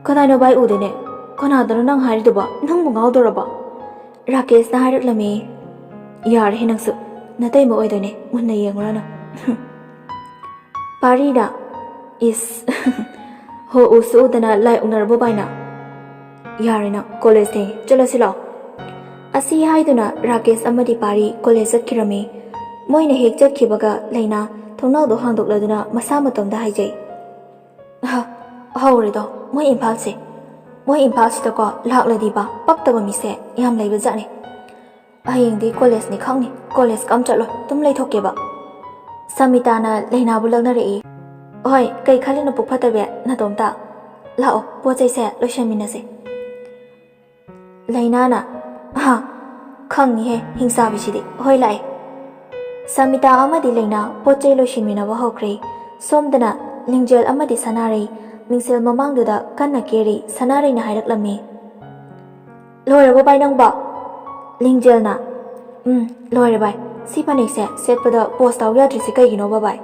"ꯀꯗꯥꯏꯅꯣ ꯚꯥꯏ ꯎꯗꯦꯅꯦ? ꯀꯅꯥꯗꯅꯣ ꯅꯪ ꯍꯥꯏꯔꯤꯗꯨꯕꯣ? ꯅꯪꯕꯨ ꯉꯥꯎꯗꯧꯔꯕꯣ?" ꯔꯥꯀꯦꯁꯅ ꯍꯥꯏꯔꯛꯂꯝꯃꯤ꯫ "ꯌꯥꯔꯦꯍꯦ ꯅꯪꯁꯨ, ꯅꯇꯩꯃ ꯑꯣꯏꯗꯣꯏꯅꯦ, ꯃꯨꯟꯅ ꯌꯦꯡꯉꯨꯔꯅꯨ꯫" ꯄꯥꯔꯤꯅ, "ꯏꯁ, ꯍꯣ ꯎꯁꯨ ꯎꯗꯅ ꯂꯥꯏ ꯎꯅꯔꯕꯣ ꯚꯥꯏꯅ? ꯌꯥꯔꯦ ꯅꯪ, ꯀꯣꯂꯦꯖ ꯊꯦꯡꯉꯦ, ꯆꯠꯂꯁꯤ ꯂꯥꯛꯑꯣ꯫" ꯑꯁꯤ ꯍꯥꯏꯗꯨꯅ ꯔꯥꯀꯦꯁ ꯑꯃꯗꯤ ꯄꯥꯔꯤ ꯀꯣꯂꯦꯖ ꯆꯠꯈꯤꯔꯝꯃꯤ꯫ ꯃꯣꯏꯅ ꯍꯦꯛ ꯆꯠꯈꯤꯕꯒ ꯂꯩꯅꯥ ꯊꯣꯡꯅꯥꯎꯗꯣ ꯍꯥꯡꯗꯣꯛꯂꯗꯨꯅ ꯃꯁꯥ ꯃꯇꯣꯝꯗ ꯍꯥꯏꯖꯩ꯫ "ꯑꯍ, ꯍꯧꯔꯦꯗꯣ ꯃꯣꯏ ꯏꯝꯐꯥꯜꯁꯦ꯫ ꯃꯣꯏ ꯏꯝꯐꯥꯜꯁꯤꯗꯀꯣ ꯂꯥꯛꯂꯗꯤꯕ ꯄꯛꯇꯕ ꯃꯤꯁꯦ ꯌꯥꯝ ꯂꯩꯕ ꯖꯥꯠꯅꯤ꯫ ꯍꯌꯦꯡꯗꯤ ꯀꯣꯂꯦꯖꯅꯤ ꯈꯪꯅꯤ, ꯀꯣꯂꯦꯖꯀ ꯑꯝ ꯆꯠꯂꯣꯏ, ꯑꯗꯨꯝ ꯂꯩꯊꯣꯛꯀꯦꯕ꯫" ꯁꯃꯤꯇꯥꯅ ꯂꯩꯅꯥꯕꯨ ꯂꯛꯅꯔꯛꯏ꯫ "ꯍꯣꯏ, ꯀꯩ ꯈꯜꯂꯤꯅꯣ ꯄꯨꯛ ꯐꯠꯇꯕꯤ ꯅꯇꯣꯝꯇ? ꯂꯥꯛꯑꯣ, ꯄꯣꯠ ꯆꯩꯁꯦ ꯂꯣꯏꯁꯟꯃꯤꯟꯅꯁꯦ꯫" ꯂꯩꯅꯥꯅ, "ꯍꯥ, ꯈꯪꯉꯤꯍꯦ ꯍꯤꯡꯆꯥꯕꯤꯁꯤꯗꯤ꯫ ꯍꯣꯏ, ꯂꯥꯛꯑꯦ꯫" ꯁꯃꯤꯇꯥ ꯑꯃꯗꯤ ꯂꯩꯅꯥ ꯄꯣꯠ ꯆꯩ ꯂꯣꯏꯁꯤꯟꯃꯤꯟꯅꯕ ꯍꯧꯈ꯭ꯔꯦ꯫ ꯁꯣꯝꯗꯅ ꯂꯤꯡꯖꯦꯜ ꯑꯃꯗꯤ ꯁꯅꯥꯔꯩ ꯃꯤꯡꯁꯦꯜ ꯃꯃꯥꯡꯗꯨꯗ ꯀꯟꯅ ꯀꯦꯔꯤ꯫ ꯁꯅꯥꯔꯩꯅ ꯍꯥꯏꯔꯛꯂꯝꯃꯤ, "ꯂꯣꯏꯔꯕꯣ ꯚꯥꯏ ꯅꯪꯕꯣ?" ꯂꯤꯡꯖꯦꯜꯅ, "ꯎꯝ, ꯂꯣꯏꯔꯦ ꯚꯥꯏ꯫ ꯁꯤ ꯐꯅꯦꯛꯁꯦ ꯁꯦꯠꯄꯗ ꯄꯣꯁ ꯇꯥꯎ ꯌꯥꯗ꯭ꯔꯤꯁꯦ ꯀꯩꯒꯤꯅꯣꯕ ꯚꯥꯏ?"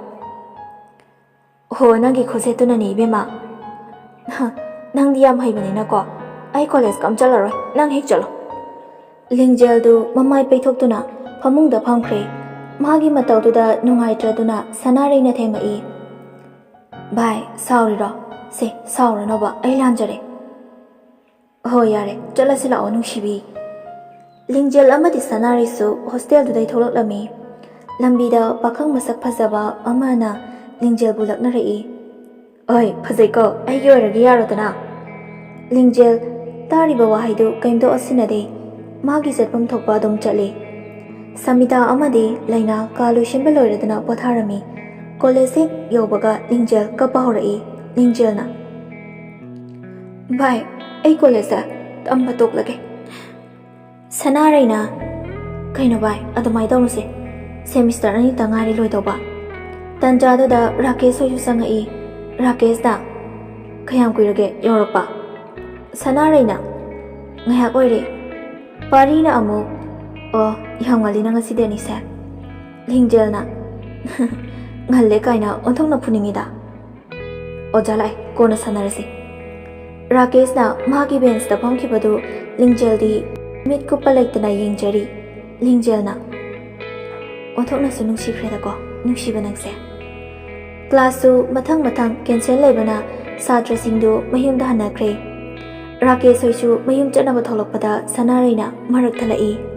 "ꯍꯣ, ꯅꯪꯒꯤ ꯈꯨꯠꯁꯦꯠꯇꯨꯅꯅꯦ ꯏꯕꯦꯝꯃ꯫ ꯍ, ꯅꯪꯗꯤ ꯌꯥꯝ ꯍꯩꯕꯅꯤꯅꯀꯣ꯫ ꯑꯩ ꯀꯣꯂꯦꯖꯀ ꯑꯝ ꯆꯠꯂꯔꯣꯏ, ꯅꯪ ꯍꯦꯛ ꯆꯠꯂꯣ꯫" ꯂꯤꯡꯖꯦꯜꯗꯨ ꯃꯃꯥꯏ ꯄꯩꯊꯣꯛꯇꯨꯅ ꯐꯃꯨꯡꯗ ꯐꯝꯈ꯭ꯔꯦ꯫ ꯃꯥꯒꯤ ꯃꯇꯧꯗꯨꯗ ꯅꯨꯡꯉꯥꯏꯇ꯭ꯔꯗꯨꯅ ꯁꯅꯥꯔꯩꯅ ꯊꯦꯝꯃꯛꯏ, "ꯚꯥꯏ, ꯁꯥꯎꯔꯤꯔꯣ? ꯁꯦ, ꯁꯥꯎꯔꯅꯣꯕ, ꯑꯩ ꯂꯥꯟꯖꯔꯦ꯫" "ꯍꯣꯏ, ꯌꯥꯔꯦ, ꯆꯠꯂꯁꯤ ꯂꯥꯛꯑꯣ ꯅꯨꯡꯁꯤꯕꯤ꯫" ꯂꯤꯡꯖꯦꯜ ꯑꯃꯗꯤ ꯁꯅꯥꯔꯩꯁꯨ ꯍꯣꯁꯇꯦꯜꯗꯨꯗꯩ ꯊꯣꯛꯂꯛꯂꯝꯃꯤ꯫ ꯂꯝꯕꯤꯗ ꯄꯥꯈꯪ ꯃꯁꯛ ꯐꯖꯕ ꯑꯃꯅ ꯂꯤꯡꯖꯦꯜꯕꯨ ꯂꯛꯅꯔꯛꯏ꯫ ꯑꯣꯏ, ꯐꯖꯩꯀꯣ, ꯑꯩꯒꯤ ꯑꯣꯏꯔꯒꯦ ꯌꯥꯔꯣꯗꯅ꯫ ꯂꯤꯡꯖꯦꯜ ꯇꯥꯔꯤꯕ ꯋꯥꯍꯩꯗꯨ ꯀꯩꯝꯇ ꯑꯣꯠꯁꯤꯟꯅꯗꯦ꯫ ꯃꯥꯒꯤ ꯆꯠꯐꯝ ꯊꯣꯛꯄ ꯑꯗꯨꯝ ꯆꯠꯂꯤ꯫ ꯁꯃꯤꯇꯥ ꯑꯃꯗꯤ ꯂꯩꯅꯥ ꯀꯥ ꯂꯣꯏꯁꯤꯟꯕ ꯂꯣꯏꯔꯗꯨꯅ ꯄꯣꯊꯥꯔꯝꯃꯤ꯫ ꯀꯣꯂꯦꯖ ꯍꯦꯛ ꯌꯧꯕꯒ ꯂꯤꯡꯖꯦꯜ ꯀꯞꯄ ꯍꯧꯔꯛꯏ꯫ ꯂꯤꯡꯖꯦꯜꯅ, "ꯚꯥꯏ, ꯑꯩ ꯀꯣꯂꯦꯖꯇ ꯇꯝꯕ ꯇꯣꯛꯂꯒꯦ꯫" ꯁꯅꯥꯔꯩꯅ, "ꯀꯩꯅꯣ ꯚꯥꯏ, ꯑꯗꯨꯃꯥꯏꯅ ꯇꯧꯅꯨꯁꯦ꯫ ꯁꯦꯃꯤꯁꯇꯔ ꯑꯅꯤꯇ ꯉꯥꯏꯔꯦ ꯂꯣꯏꯗꯧꯕ꯫" ꯇꯟꯖꯥꯗꯨꯗ ꯔꯥꯀꯦꯁ ꯍꯣꯏꯁꯨ ꯆꯪꯉꯛꯏ꯫ ꯔꯥꯀꯦꯁꯅ, "ꯀꯌꯥꯝ ꯀꯨꯏꯔꯒꯦ ꯌꯧꯔꯛꯄ?" ꯁꯅꯥꯔꯩꯅ, "ꯉꯥꯏꯍꯥꯛ ꯑꯣꯏꯔꯦ꯫" ꯄꯥꯔꯤꯅ ꯑꯃꯨꯛ, "ꯑꯣ, ꯌꯥꯝ ꯉꯜꯂꯤꯅ ꯉꯁꯤꯗꯤ ꯑꯅꯤꯁꯦ꯫" ꯂꯤꯡꯖꯦꯜꯅ, "ꯉꯜꯂꯦ ꯀꯥꯏꯅ ꯑꯣꯟꯊꯣꯛꯅ ꯐꯨꯅꯤꯡꯉꯤꯗ꯫" "ꯑꯣꯖꯥ ꯂꯥꯛꯑꯦ, ꯀꯣꯟꯅ ꯁꯥꯟꯅꯔꯁꯤ꯫" ꯔꯥꯀꯦꯁꯅ ꯃꯥꯒꯤ ꯕꯦꯟꯁꯇ ꯐꯝꯈꯤꯕꯗꯨ ꯂꯤꯡꯖꯦꯜꯗꯤ ꯃꯤꯠ ꯀꯨꯞꯄ ꯂꯩꯇꯅ ꯌꯦꯡꯖꯔꯤ꯫ ꯂꯤꯡꯖꯦꯜꯅ, "ꯑꯣꯟꯊꯣꯛꯅꯁꯨ ꯅꯨꯡꯁꯤꯈ꯭ꯔꯦꯗꯀꯣ, ꯅꯨꯡꯁꯤꯕ ꯅꯪꯁꯦ꯫" ꯀ꯭ꯂꯥꯁꯁꯨ ꯃꯊꯪ ꯃꯊꯪ ꯀꯦꯟꯁꯦꯜ ꯂꯩꯕꯅ ꯁꯥꯇ꯭ꯔꯁꯤꯡꯗꯨ ꯃꯌꯨꯝꯗ ꯍꯟꯅꯈ꯭ꯔꯦ꯫ ꯔꯥꯀꯦꯁ ꯍꯣꯏꯁꯨ ꯃꯌꯨꯝ ꯆꯠꯅꯕ ꯊꯣꯛꯂꯛꯄꯗ ꯁꯅꯥꯔꯩꯅ ꯃꯔꯛ ꯊꯠꯂꯛꯏ꯫